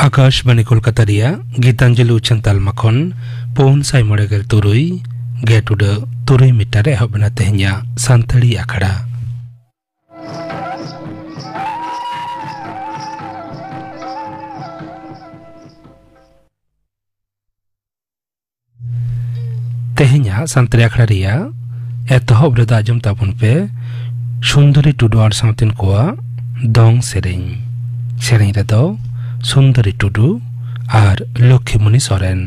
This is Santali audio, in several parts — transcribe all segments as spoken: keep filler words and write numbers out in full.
ᱟᱠᱟᱥᱵᱟᱱᱤ ᱠᱳᱞᱠᱟᱛᱟ ᱨᱮᱭᱟᱜ ᱜᱤᱛᱟᱧᱡᱚᱞᱤ ᱩᱪᱷᱟᱹᱱ ᱛᱟᱞᱢᱟ ᱠᱷᱚᱱ ᱯᱩᱱ ᱥᱟᱭ ᱢᱚᱬᱮ ᱜᱮᱞ ᱛᱩᱨᱩᱭ ᱜᱮᱴ ᱩᱰᱟᱹᱜ ᱛᱩᱨᱩᱭ ᱢᱤᱴᱟᱨ ᱨᱮ ᱮᱦᱚᱵ ᱮᱱᱟ ᱛᱮᱦᱮᱧᱟᱜ ᱥᱟᱱᱛᱟᱲᱤ ᱟᱠᱷᱲᱟ᱾ ᱛᱮᱦᱮᱧᱟᱜ ᱥᱟᱱᱛᱟᱲᱤ ᱟᱠᱷᱲᱟ ᱨᱮᱭᱟᱜ ᱮᱛᱚᱦᱚᱵ ᱨᱮᱫᱚ ᱟᱸᱡᱚᱢ ᱛᱟᱵᱚᱱ ᱯᱮ ᱥᱩᱱᱫᱚᱨᱤ ᱴᱩᱰᱩ ᱟᱨ ᱥᱟᱶᱛᱮᱱ ᱠᱚᱣᱟᱜ ᱫᱚᱝ ᱥᱮᱨᱮᱧ᱾ ᱥᱮᱨᱮᱧ ᱨᱮᱫᱚ ᱥᱩᱱᱫᱚᱨᱤ ᱴᱩᱰᱩ ᱟᱨ ᱞᱚᱠᱠᱷᱤᱢᱩᱱᱤ ᱥᱚᱨᱮᱱ᱾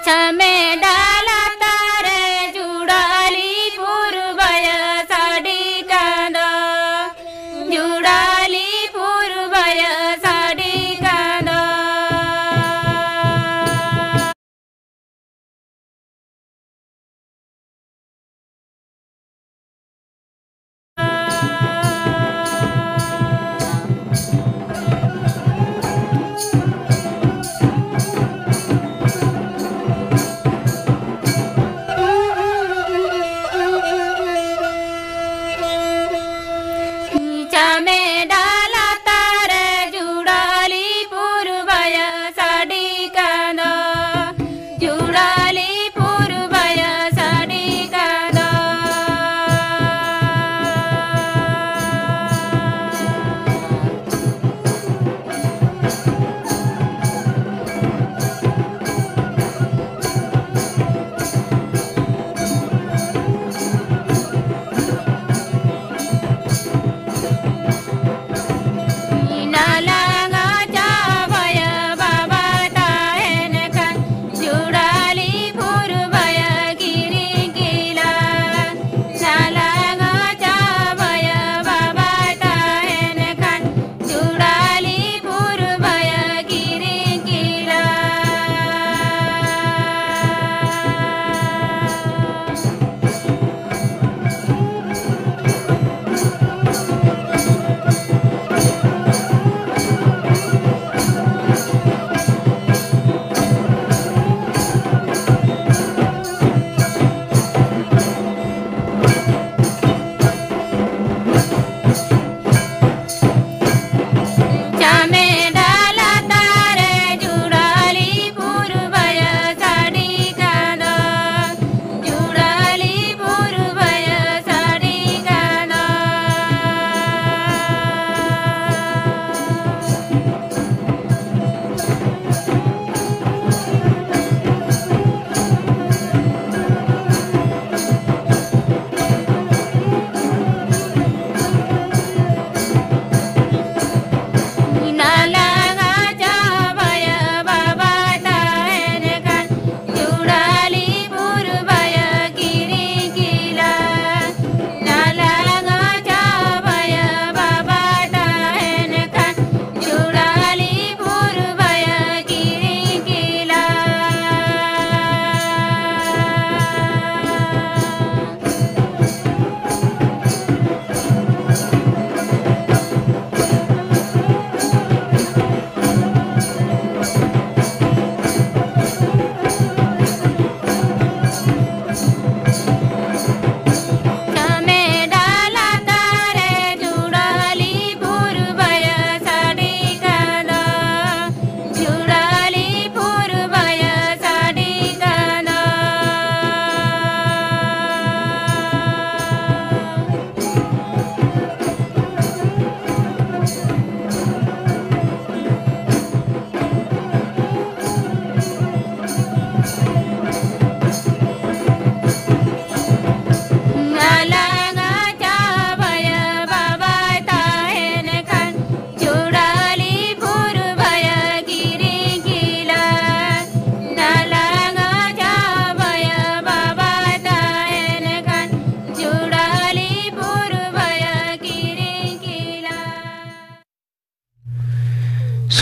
ᱪᱷᱟᱢᱮ ᱰᱟᱞᱟ ᱛᱟᱨᱮ ᱡᱩᱲᱟᱞᱤ ᱯᱩᱨᱵᱟᱭᱟ ᱥᱟᱰᱤ ᱠᱟᱸᱫᱚ, ᱡᱩᱲᱟᱞᱤ ᱯᱩᱨᱵᱟᱭᱟ ᱥᱟᱰᱤ ᱠᱟᱸᱫᱚ᱾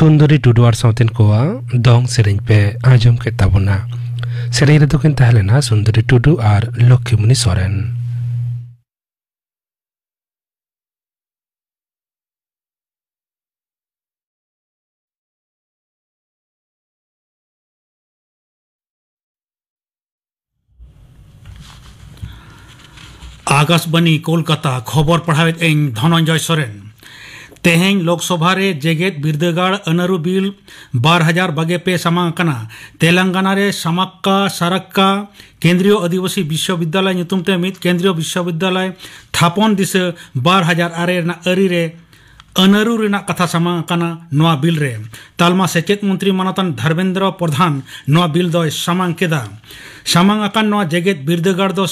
ᱥᱩᱱᱫᱚᱨᱤ ᱴᱩᱰᱩ ᱟᱨ ᱥᱟᱶᱛᱮᱱ ᱠᱚᱣᱟᱜ ᱫᱚᱝ ᱥᱮᱨᱮᱧ ᱯᱮ ᱟᱸᱡᱚᱢ ᱠᱮᱫ ᱛᱟᱵᱚᱱᱟ᱾ ᱥᱮᱨᱮᱧ ᱨᱮᱫᱚ ᱠᱤᱱ ᱛᱟᱦᱮᱸ ᱞᱮᱱᱟ ᱥᱩᱱᱫᱚᱨᱤ ᱴᱩᱰᱩ ᱟᱨ ᱞᱚᱠᱠᱷᱤᱢᱩᱱᱤ ᱥᱚᱨᱮᱱ᱾ ᱟᱠᱟᱥᱵᱟᱱᱤ ᱠᱳᱞᱠᱟᱛᱟ, ᱠᱷᱚᱵᱚᱨ ᱯᱟᱲᱦᱟᱣᱮᱫ ᱟᱹᱧ ᱫᱷᱚᱱᱚᱱᱡᱚᱭ ᱥᱚᱨᱮᱱ᱾ ᱛᱮᱦᱮᱧ ᱞᱳᱠᱥᱚᱵᱷᱟ ᱨᱮ ᱡᱮᱜᱮᱛ ᱵᱤᱨᱫᱟᱹᱜᱟᱲ ᱟᱹᱱᱟᱹᱨᱩ ᱵᱤᱞ ᱵᱟᱨ ᱦᱟᱡᱟᱨ ᱵᱟᱜᱮ ᱯᱮ ᱥᱟᱢᱟᱝ ᱟᱠᱟᱱᱟ᱾ ᱛᱮᱞᱟᱝᱜᱟᱱᱟ ᱨᱮ ᱥᱟᱢᱟᱠᱠᱟ ᱥᱟᱨᱟᱠᱠᱟ ᱠᱮᱱᱫᱨᱤᱭᱚ ᱟᱹᱫᱤᱵᱟᱹᱥᱤ ᱵᱤᱥᱥᱚᱵᱤᱫᱽᱫᱟᱞᱚᱭ ᱧᱩᱛᱩᱢ ᱛᱮ ᱢᱤᱫ ᱠᱮᱱᱫᱨᱤᱭᱚ ᱵᱤᱥᱥᱚᱵᱤᱫᱽᱫᱟᱞᱚᱭ ᱛᱷᱟᱯᱚᱱ ᱫᱤᱥᱟᱹ ᱵᱟᱨ ᱦᱟᱡᱟᱨ ᱟᱨᱮ ᱨᱮᱱᱟᱜ ᱟᱹᱨᱤ ᱨᱮ ᱟᱹᱱᱟᱹᱨᱩ ᱨᱮᱱᱟᱜ ᱠᱟᱛᱷᱟ ᱥᱟᱢᱟᱝ ᱟᱠᱟᱱᱟ᱾ ᱱᱚᱣᱟ ᱵᱤᱞ ᱨᱮ ᱛᱟᱞᱢᱟ ᱥᱮᱪᱮᱫ ᱢᱚᱱᱛᱨᱤ ᱢᱟᱱᱚᱛᱟᱱ ᱫᱷᱚᱨᱢᱮᱱᱫᱨᱚ ᱯᱨᱚᱫᱷᱟᱱ ᱱᱚᱣᱟ ᱵᱤᱞ ᱫᱚᱭ ᱥᱟᱢᱟᱝ ᱠᱮᱫᱟ᱾ ᱥᱟᱢᱟᱝ ᱟᱠᱟᱱ ᱱᱚᱣᱟ ᱡᱮᱜᱮᱛ ᱵᱤᱨᱫᱟᱹᱜᱟᱲ ᱫᱚ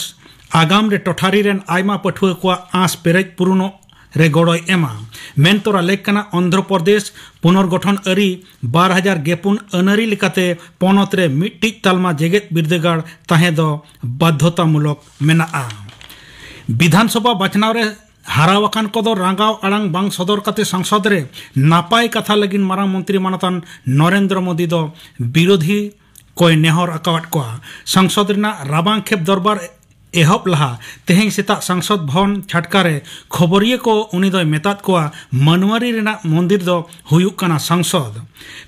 ᱟᱜᱟᱢ ᱨᱮ ᱴᱚᱴᱷᱟᱨᱤ ᱨᱮᱱ ᱟᱭᱢᱟ ᱯᱟᱹᱴᱷᱩᱣᱟᱹ ᱠᱚᱣᱟᱜ ᱟᱸᱥ ᱯᱮᱨᱮᱡ ᱯᱩᱨᱩᱱᱚᱜ ᱨᱮ ᱜᱚᱲᱚᱭ ᱮᱢᱟ᱾ ᱢᱮᱱ ᱛᱚᱨᱟ ᱞᱮᱠ ᱠᱟᱱᱟ, ᱚᱱᱫᱷᱨᱚ ᱯᱨᱚᱫᱮᱥ ᱯᱩᱱᱚᱨᱜᱚᱴᱷᱚᱱ ᱟᱹᱨᱤ ᱵᱟᱨ ᱦᱟᱡᱟᱨ ᱜᱮᱯᱩᱱ ᱟᱹᱱᱟᱹᱨᱤ ᱞᱮᱠᱟᱛᱮ ᱯᱚᱱᱚᱛ ᱨᱮ ᱢᱤᱫᱴᱤᱡ ᱛᱟᱞᱢᱟ ᱡᱮᱜᱮᱛ ᱵᱤᱨᱫᱟᱹᱜᱟᱲ ᱛᱟᱦᱮᱸ ᱫᱚ ᱵᱟᱫᱽᱫᱷᱚᱛᱟᱢᱩᱞᱚᱠ ᱢᱮᱱᱟᱜᱼᱟ᱾ ᱵᱤᱫᱷᱟᱱ ᱥᱚᱵᱷᱟ ᱵᱟᱪᱷᱱᱟᱣ ᱨᱮ ᱦᱟᱨᱟᱣ ᱟᱠᱟᱱ ᱠᱚᱫᱚ ᱨᱟᱸᱜᱟᱣ ᱟᱲᱟᱝ ᱵᱟᱝ ᱥᱚᱫᱚᱨ ᱠᱟᱛᱮ ᱥᱚᱝᱥᱚᱫ ᱨᱮ ᱱᱟᱯᱟᱭ ᱠᱟᱛᱷᱟ ᱞᱟᱹᱜᱤᱫ ᱢᱟᱨᱟᱝ ᱢᱚᱱᱛᱨᱤ ᱢᱟᱱᱚᱛᱟᱱ ᱱᱚᱨᱮᱱᱫᱨᱚ ᱢᱳᱫᱤ ᱫᱚ ᱵᱤᱨᱳᱫᱷᱤ ᱠᱚᱭ ᱱᱮᱦᱚᱨ ᱟᱠᱟᱣᱟᱫ ᱠᱚᱣᱟ᱾ ᱥᱚᱝᱥᱚᱫ ᱨᱮᱱᱟᱜ ᱨᱟᱵᱟᱝ ᱠᱷᱮᱯ ᱫᱚᱨᱵᱟᱨ ᱮᱦᱚᱵ ᱞᱟᱦᱟ ᱛᱮᱦᱮᱧ ᱥᱮᱛᱟᱜ ᱥᱚᱝᱥᱚᱫ ᱵᱷᱚᱵᱚᱱ ᱪᱷᱟᱴᱠᱟ ᱨᱮ ᱠᱷᱚᱵᱚᱨᱤᱭᱟᱹ ᱠᱚ ᱩᱱᱤ ᱫᱚᱭ ᱢᱮᱛᱟᱫ ᱠᱚᱣᱟ, ᱢᱟᱹᱱᱣᱟᱨᱤ ᱨᱮᱱᱟᱜ ᱢᱚᱱᱫᱤᱨ ᱫᱚ ᱦᱩᱭᱩᱜ ᱠᱟᱱᱟ ᱥᱚᱝᱥᱚᱫ᱾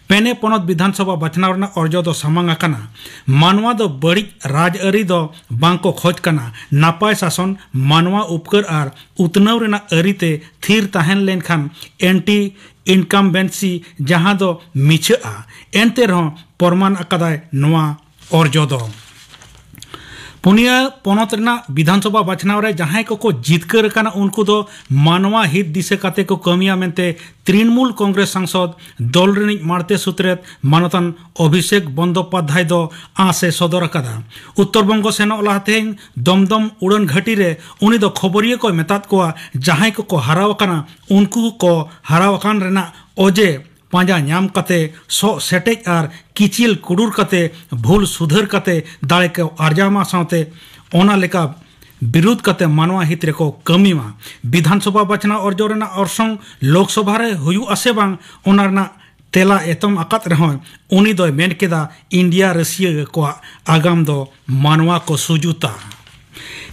ᱯᱮᱱᱮ ᱯᱚᱱᱚᱛ ᱵᱤᱫᱷᱟᱱ ᱥᱚᱵᱷᱟ ᱵᱟᱪᱷᱱᱟᱣ ᱨᱮᱱᱟᱜ ᱚᱨᱡᱚ ᱫᱚ ᱥᱟᱢᱟᱝ ᱟᱠᱟᱱᱟ᱾ ᱢᱟᱱᱣᱟ ᱫᱚ ᱵᱟᱹᱲᱤᱡ ᱨᱟᱡᱽᱟᱹᱨᱤ ᱫᱚ ᱵᱟᱝ ᱠᱚ ᱠᱷᱚᱡᱽ ᱠᱟᱱᱟ᱾ ᱱᱟᱯᱟᱭ ᱥᱟᱥᱚᱱ, ᱢᱟᱱᱣᱟ ᱩᱯᱠᱟᱹᱨ ᱟᱨ ᱩᱛᱱᱟᱹᱣ ᱨᱮᱱᱟᱜ ᱟᱹᱨᱤ ᱛᱮ ᱛᱷᱤᱨ ᱛᱟᱦᱮᱸ ᱞᱮᱱᱠᱷᱟᱱ ᱮᱱᱴᱤ ᱤᱱᱠᱟᱢᱵᱮᱱᱥᱤ ᱡᱟᱦᱟᱸ ᱫᱚ ᱢᱤᱪᱷᱟᱹᱜᱼᱟ, ᱮᱱᱛᱮ ᱨᱮᱦᱚᱸ ᱯᱨᱚᱢᱟᱱ ᱟᱠᱟᱫᱟᱭ ᱱᱚᱣᱟ ᱚᱨᱡᱚ ᱫᱚ᱾ ᱯᱩᱱᱭᱟᱹ ᱯᱚᱱᱚᱛ ᱨᱮᱱᱟᱜ ᱵᱤᱫᱷᱟᱱ ᱥᱚᱵᱷᱟ ᱵᱟᱪᱷᱱᱟᱣ ᱨᱮ ᱡᱟᱦᱟᱸᱭ ᱠᱚᱠᱚ ᱡᱤᱛᱠᱟᱹᱨ ᱟᱠᱟᱱᱟ, ᱩᱱᱠᱩ ᱫᱚ ᱢᱟᱱᱣᱟ ᱦᱤᱛ ᱫᱤᱥᱟᱹ ᱠᱟᱛᱮ ᱠᱚ ᱠᱟᱹᱢᱤᱭᱟ ᱢᱮᱱᱛᱮ ᱛᱨᱤᱱᱢᱩᱞ ᱠᱚᱝᱜᱨᱮᱥ ᱥᱟᱝᱥᱚᱫ ᱫᱚᱞ ᱨᱤᱱᱤᱡ ᱢᱟᱬᱛᱮ ᱥᱩᱛᱨᱮᱛ ᱢᱟᱱᱚᱛᱟᱱ ᱚᱵᱷᱤᱥᱮᱠ ᱵᱚᱱᱫᱳᱯᱟᱫᱽᱫᱷᱟᱭ ᱫᱚ ᱟᱸᱥ ᱮ ᱥᱚᱫᱚᱨ ᱟᱠᱟᱫᱟ᱾ ᱩᱛᱛᱚᱨ ᱵᱚᱝᱜᱚ ᱥᱮᱱᱚᱜ ᱞᱟᱦᱟ ᱛᱮᱦᱮᱧ ᱫᱚᱢᱫᱚᱢ ᱩᱰᱟᱹᱱ ᱜᱷᱟᱹᱴᱤ ᱨᱮ ᱩᱱᱤ ᱫᱚ ᱠᱷᱚᱵᱚᱨᱤᱭᱟᱹ ᱠᱚᱭ ᱢᱮᱛᱟᱫ ᱠᱚᱣᱟ, ᱡᱟᱦᱟᱸᱭ ᱠᱚᱠᱚ ᱦᱟᱨᱟᱣ ᱟᱠᱟᱱᱟ, ᱩᱱᱠᱩ ᱠᱚ ᱦᱟᱨᱟᱣ ᱟᱠᱟᱱ ᱨᱮᱱᱟᱜ ᱚᱡᱮ ᱯᱟᱸᱡᱟ ᱧᱟᱢ ᱠᱟᱛᱮ, ᱥᱚᱜ ᱥᱮᱴᱮᱡ ᱟᱨ ᱠᱤᱪᱤᱞ ᱠᱩᱰᱩᱨ ᱠᱟᱛᱮ, ᱵᱷᱩᱞ ᱥᱩᱫᱷᱟᱹᱨ ᱠᱟᱛᱮ ᱫᱟᱲᱮ ᱠᱚ ᱟᱨᱡᱟᱣ ᱢᱟ, ᱥᱟᱶᱛᱮ ᱚᱱᱟ ᱞᱮᱠᱟ ᱵᱤᱨᱩᱫᱷ ᱠᱟᱛᱮ ᱢᱟᱱᱣᱟ ᱦᱤᱛ ᱨᱮᱠᱚ ᱠᱟᱹᱢᱤ ᱢᱟ᱾ ᱵᱤᱫᱷᱟᱱ ᱥᱚᱵᱷᱟ ᱵᱟᱪᱷᱱᱟᱣ ᱚᱨᱡᱚ ᱨᱮᱱᱟᱜ ᱚᱨᱥᱚᱝ ᱞᱳᱠ ᱥᱚᱵᱷᱟ ᱨᱮ ᱦᱩᱭᱩᱜᱼᱟ ᱥᱮ ᱵᱟᱝ, ᱚᱱᱟ ᱨᱮᱱᱟᱜ ᱛᱮᱞᱟ ᱮᱛᱚᱢ ᱟᱠᱟᱫ ᱨᱮᱦᱚᱸᱭ, ᱩᱱᱤ ᱫᱚᱭ ᱢᱮᱱ ᱠᱮᱫᱟ, ᱤᱱᱰᱤᱭᱟ ᱨᱟᱹᱥᱤᱭᱟᱹ ᱠᱚᱣᱟᱜ ᱟᱜᱟᱢ ᱫᱚ ᱢᱟᱱᱣᱟ ᱠᱚ ᱥᱩᱡᱩᱛᱟ᱾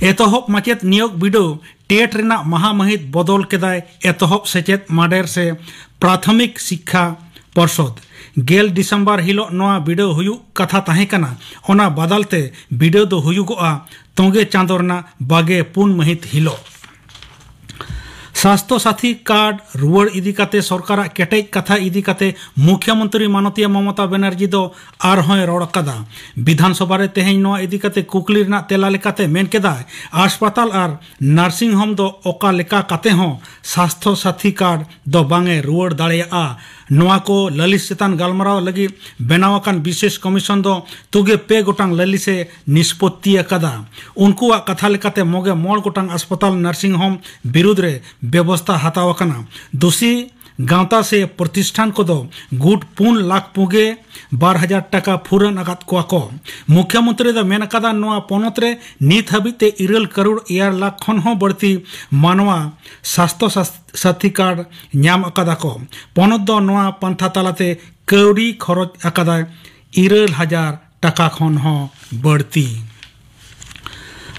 ᱮᱛᱚᱦᱚᱵ ᱢᱟᱪᱮᱫ ᱱᱤᱭᱳᱜᱽ ᱵᱤᱰᱟᱹᱣ ᱴᱮᱴ ᱨᱮᱱᱟᱜ ᱢᱟᱦᱟ ᱢᱟᱹᱦᱤᱛ ᱵᱚᱫᱚᱞ ᱠᱮᱫᱟᱭ ᱮᱛᱚᱦᱚᱵ ᱥᱮᱪᱮᱫ ᱢᱟᱰᱮᱨ ᱥᱮ ᱯᱨᱟᱛᱷᱚᱢᱤᱠ ᱥᱤᱠᱠᱷᱟ ᱯᱚᱨᱥᱚᱫᱽ᱾ ᱜᱮᱞ ᱰᱤᱥᱮᱢᱵᱚᱨ ᱦᱤᱞᱚᱜ ᱱᱚᱣᱟ ᱵᱤᱰᱟᱹᱣ ᱦᱩᱭᱩᱜ ᱠᱟᱛᱷᱟ ᱛᱟᱦᱮᱸ ᱠᱟᱱᱟ, ᱚᱱᱟ ᱵᱟᱫᱟᱞ ᱛᱮ ᱵᱤᱰᱟᱹᱣ ᱫᱚ ᱦᱩᱭᱩᱜᱚᱜᱼᱟ ᱛᱚᱸᱜᱮ ᱪᱟᱸᱫᱚ ᱨᱮᱱᱟᱜ ᱵᱟᱜᱮ ᱯᱩᱱ ᱢᱟᱹᱦᱤᱛ ᱦᱤᱞᱚᱜ᱾ ᱥᱟᱥᱛᱷᱚ ᱥᱟᱛᱷᱤ ᱠᱟᱨᱰ ᱨᱩᱣᱟᱹᱲ ᱤᱫᱤ ᱠᱟᱛᱮ ᱥᱚᱨᱠᱟᱨᱟᱜ ᱠᱮᱴᱮᱡ ᱠᱟᱛᱷᱟ ᱤᱫᱤ ᱠᱟᱛᱮ ᱢᱩᱠᱷᱭᱚᱢᱚᱱᱛᱨᱤ ᱢᱟᱱᱚᱛᱤᱭᱟ ᱢᱚᱢᱚᱛᱟ ᱵᱮᱱᱟᱨᱡᱤ ᱫᱚ ᱟᱨᱦᱚᱸᱭ ᱨᱚᱲ ᱟᱠᱟᱫᱟ᱾ ᱵᱤᱫᱷᱟᱱ ᱥᱚᱵᱷᱟ ᱨᱮ ᱛᱮᱦᱮᱧ ᱱᱚᱣᱟ ᱤᱫᱤ ᱠᱟᱛᱮ ᱠᱩᱠᱞᱤ ᱨᱮᱱᱟᱜ ᱛᱮᱞᱟ ᱞᱮᱠᱟᱛᱮ ᱢᱮᱱ ᱠᱮᱫᱟᱭ, ᱦᱟᱥᱯᱟᱛᱟᱞ ᱟᱨ ᱱᱟᱨᱥᱤᱝ ᱦᱳᱢ ᱫᱚ ᱚᱠᱟ ᱞᱮᱠᱟ ᱠᱟᱛᱮ ᱦᱚᱸ ᱥᱟᱥᱛᱷᱚ ᱥᱟᱛᱷᱤ ᱠᱟᱨᱰ ᱫᱚ ᱵᱟᱝ ᱮ ᱨᱩᱣᱟᱹᱲ ᱫᱟᱲᱮᱭᱟᱜᱼᱟ᱾ ᱱᱚᱣᱟ ᱠᱚ ᱞᱟᱹᱞᱤᱥ ᱪᱮᱛᱟᱱ ᱜᱟᱞᱢᱟᱨᱟᱣ ᱞᱟᱹᱜᱤᱫ ᱵᱮᱱᱟᱣ ᱟᱠᱟᱱ ᱵᱤᱥᱮᱥ ᱠᱚᱢᱤᱥᱚᱱ ᱫᱚ ᱛᱩᱜᱮ ᱯᱮ ᱜᱚᱴᱟᱝ ᱞᱟᱹᱞᱤᱥ ᱮ ᱱᱤᱥᱯᱚᱛᱛᱤ ᱟᱠᱟᱫᱟ᱾ ᱩᱱᱠᱩᱣᱟᱜ ᱠᱟᱛᱷᱟ ᱞᱮᱠᱟᱛᱮ ᱢᱚᱜᱮ ᱢᱚᱬ ᱜᱚᱴᱟᱝ ᱦᱟᱥᱯᱟᱛᱟᱞ ᱱᱟᱨᱥᱤᱝ ᱦᱳᱢ ᱵᱤᱨᱩᱫᱽ ᱨᱮ ᱵᱮᱵᱚᱥᱛᱟ ᱦᱟᱛᱟᱣ ᱟᱠᱟᱱᱟ᱾ ᱫᱩᱥᱤ ᱜᱟᱶᱛᱟ ᱥᱮ ᱯᱨᱚᱛᱤᱥᱴᱷᱟᱱ ᱠᱚᱫᱚ ᱜᱩᱴ ᱯᱩᱱ ᱞᱟᱠᱷ ᱯᱩᱜᱮ ᱵᱟᱨ ᱦᱟᱡᱟᱨ ᱴᱟᱠᱟ ᱯᱷᱩᱨᱟᱹᱱ ᱟᱠᱟᱫ ᱠᱚᱣᱟ ᱠᱚ᱾ ᱢᱩᱠᱷᱭᱚᱢᱚᱱᱛᱨᱤ ᱫᱚ ᱢᱮᱱ ᱟᱠᱟᱫᱟ, ᱱᱚᱣᱟ ᱯᱚᱱᱚᱛ ᱨᱮ ᱱᱤᱛ ᱦᱟᱹᱵᱤᱡ ᱛᱮ ᱤᱨᱟᱹᱞ ᱠᱟᱨᱳᱲ ᱮᱭᱟᱭ ᱞᱟᱠᱷ ᱠᱷᱚᱱ ᱦᱚᱸ ᱵᱟᱹᱲᱛᱤ ᱢᱟᱱᱣᱟ ᱥᱟᱥᱛᱷᱚ ᱥᱟᱥ-, ᱥᱟᱛᱷᱤ ᱠᱟᱨᱰ ᱧᱟᱢ ᱟᱠᱟᱫᱟ ᱠᱚ᱾ ᱯᱚᱱᱚᱛ ᱫᱚ ᱱᱚᱣᱟ ᱯᱟᱱᱛᱷᱟ ᱛᱟᱞᱟᱛᱮ ᱠᱟᱹᱣᱰᱤ ᱠᱷᱚᱨᱚᱪ ᱟᱠᱟᱫᱟᱭ ᱤᱨᱟᱹᱞ ᱦᱟᱡᱟᱨ ᱴᱟᱠᱟ ᱠᱷᱚᱱ ᱦᱚᱸ ᱵᱟᱹᱲᱛᱤ᱾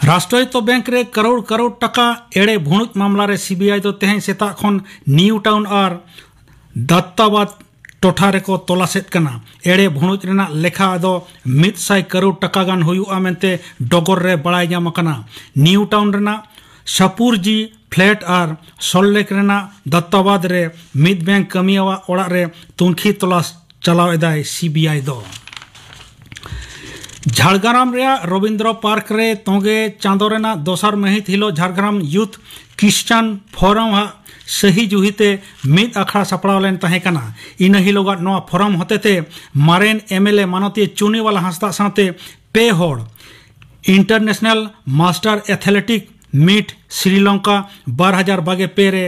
ᱨᱟᱥᱴᱨᱟᱭᱤᱛᱚ ᱵᱮᱝᱠ ᱨᱮ ᱠᱟᱨᱳᱲ ᱠᱟᱨᱳᱲ ᱴᱟᱠᱟ ᱮᱲᱮ ᱵᱷᱩᱲᱩᱡ ᱢᱟᱢᱞᱟ ᱨᱮ ᱥᱤᱵᱤᱟᱭ ᱫᱚ ᱛᱮᱦᱮᱧ ᱥᱮᱛᱟᱜ ᱠᱷᱚᱱ ᱱᱤᱭᱩ ᱴᱟᱣᱩᱱ ᱟᱨ ᱫᱟᱛᱛᱟᱵᱟᱫᱽ ᱴᱚᱴᱷᱟ ᱨᱮᱠᱚ ᱛᱚᱞᱟᱥᱮᱫ ᱠᱟᱱᱟ᱾ ᱮᱲᱮ ᱵᱷᱩᱲᱩᱡ ᱨᱮᱱᱟᱜ ᱞᱮᱠᱷᱟ ᱫᱚ ᱢᱤᱫ ᱥᱟᱭ ᱠᱟᱨᱳᱲ ᱴᱟᱠᱟ ᱜᱟᱱ ᱦᱩᱭᱩᱜᱼᱟ ᱢᱮᱱᱛᱮ ᱰᱚᱜᱚᱨ ᱨᱮ ᱵᱟᱲᱟᱭ ᱧᱟᱢ ᱟᱠᱟᱱᱟ᱾ ᱱᱤᱭᱩ ᱴᱟᱣᱩᱱ ᱨᱮᱱᱟᱜ ᱥᱟᱯᱩᱨᱡᱤ ᱯᱷᱞᱮᱴ ᱟᱨ ᱥᱚᱞᱞᱮᱠ ᱨᱮᱱᱟᱜ ᱫᱟᱛᱛᱟᱵᱟᱫᱽ ᱨᱮ ᱢᱤᱫ ᱵᱮᱝᱠ ᱠᱟᱹᱢᱤᱭᱟᱹᱣᱟᱜ ᱚᱲᱟᱜ ᱨᱮ ᱛᱩᱱᱠᱷᱤ ᱛᱚᱞᱟᱥ ᱪᱟᱞᱟᱣ ᱮᱫᱟᱭ ᱥᱤᱵᱤᱟᱭ ᱫᱚ᱾ ᱡᱷᱟᱲᱜᱨᱟᱢ ᱨᱮᱭᱟᱜ ᱨᱚᱵᱤᱱᱫᱨᱚ ᱯᱟᱨᱠ ᱨᱮ ᱛᱚᱸᱜᱮ ᱪᱟᱸᱫᱚ ᱨᱮᱱᱟᱜ ᱫᱚᱥᱟᱨ ᱢᱟᱹᱦᱤᱛ ᱦᱤᱞᱚᱜ ᱡᱷᱟᱲᱜᱨᱟᱢ ᱭᱩᱛᱷ ᱠᱨᱤᱥᱪᱟᱱ ᱯᱷᱳᱨᱟᱢ ᱟᱜ ᱥᱟᱹᱦᱤ ᱡᱩᱦᱤᱛᱮ ᱢᱤᱫ ᱟᱠᱷᱲᱟ ᱥᱟᱯᱲᱟᱣ ᱞᱮᱱ ᱛᱟᱦᱮᱸ ᱠᱟᱱᱟ᱾ ᱤᱱᱟᱹ ᱦᱤᱞᱚᱜᱟᱜ ᱱᱚᱣᱟ ᱯᱷᱳᱨᱟᱢ ᱦᱚᱛᱮᱛᱮ ᱢᱟᱨᱮᱱ ᱮᱢᱮᱞᱮ ᱢᱟᱱᱚᱛᱤᱭᱟᱹ ᱪᱩᱱᱤᱣᱟᱞᱟ ᱦᱟᱸᱥᱫᱟᱜ ᱥᱟᱶᱛᱮ ᱯᱮ ᱦᱚᱲ international master athletic meet Sri Lanka ᱵᱟᱨ ᱦᱟᱡᱟᱨ ᱵᱟᱜᱮ ᱯᱮ ᱨᱮ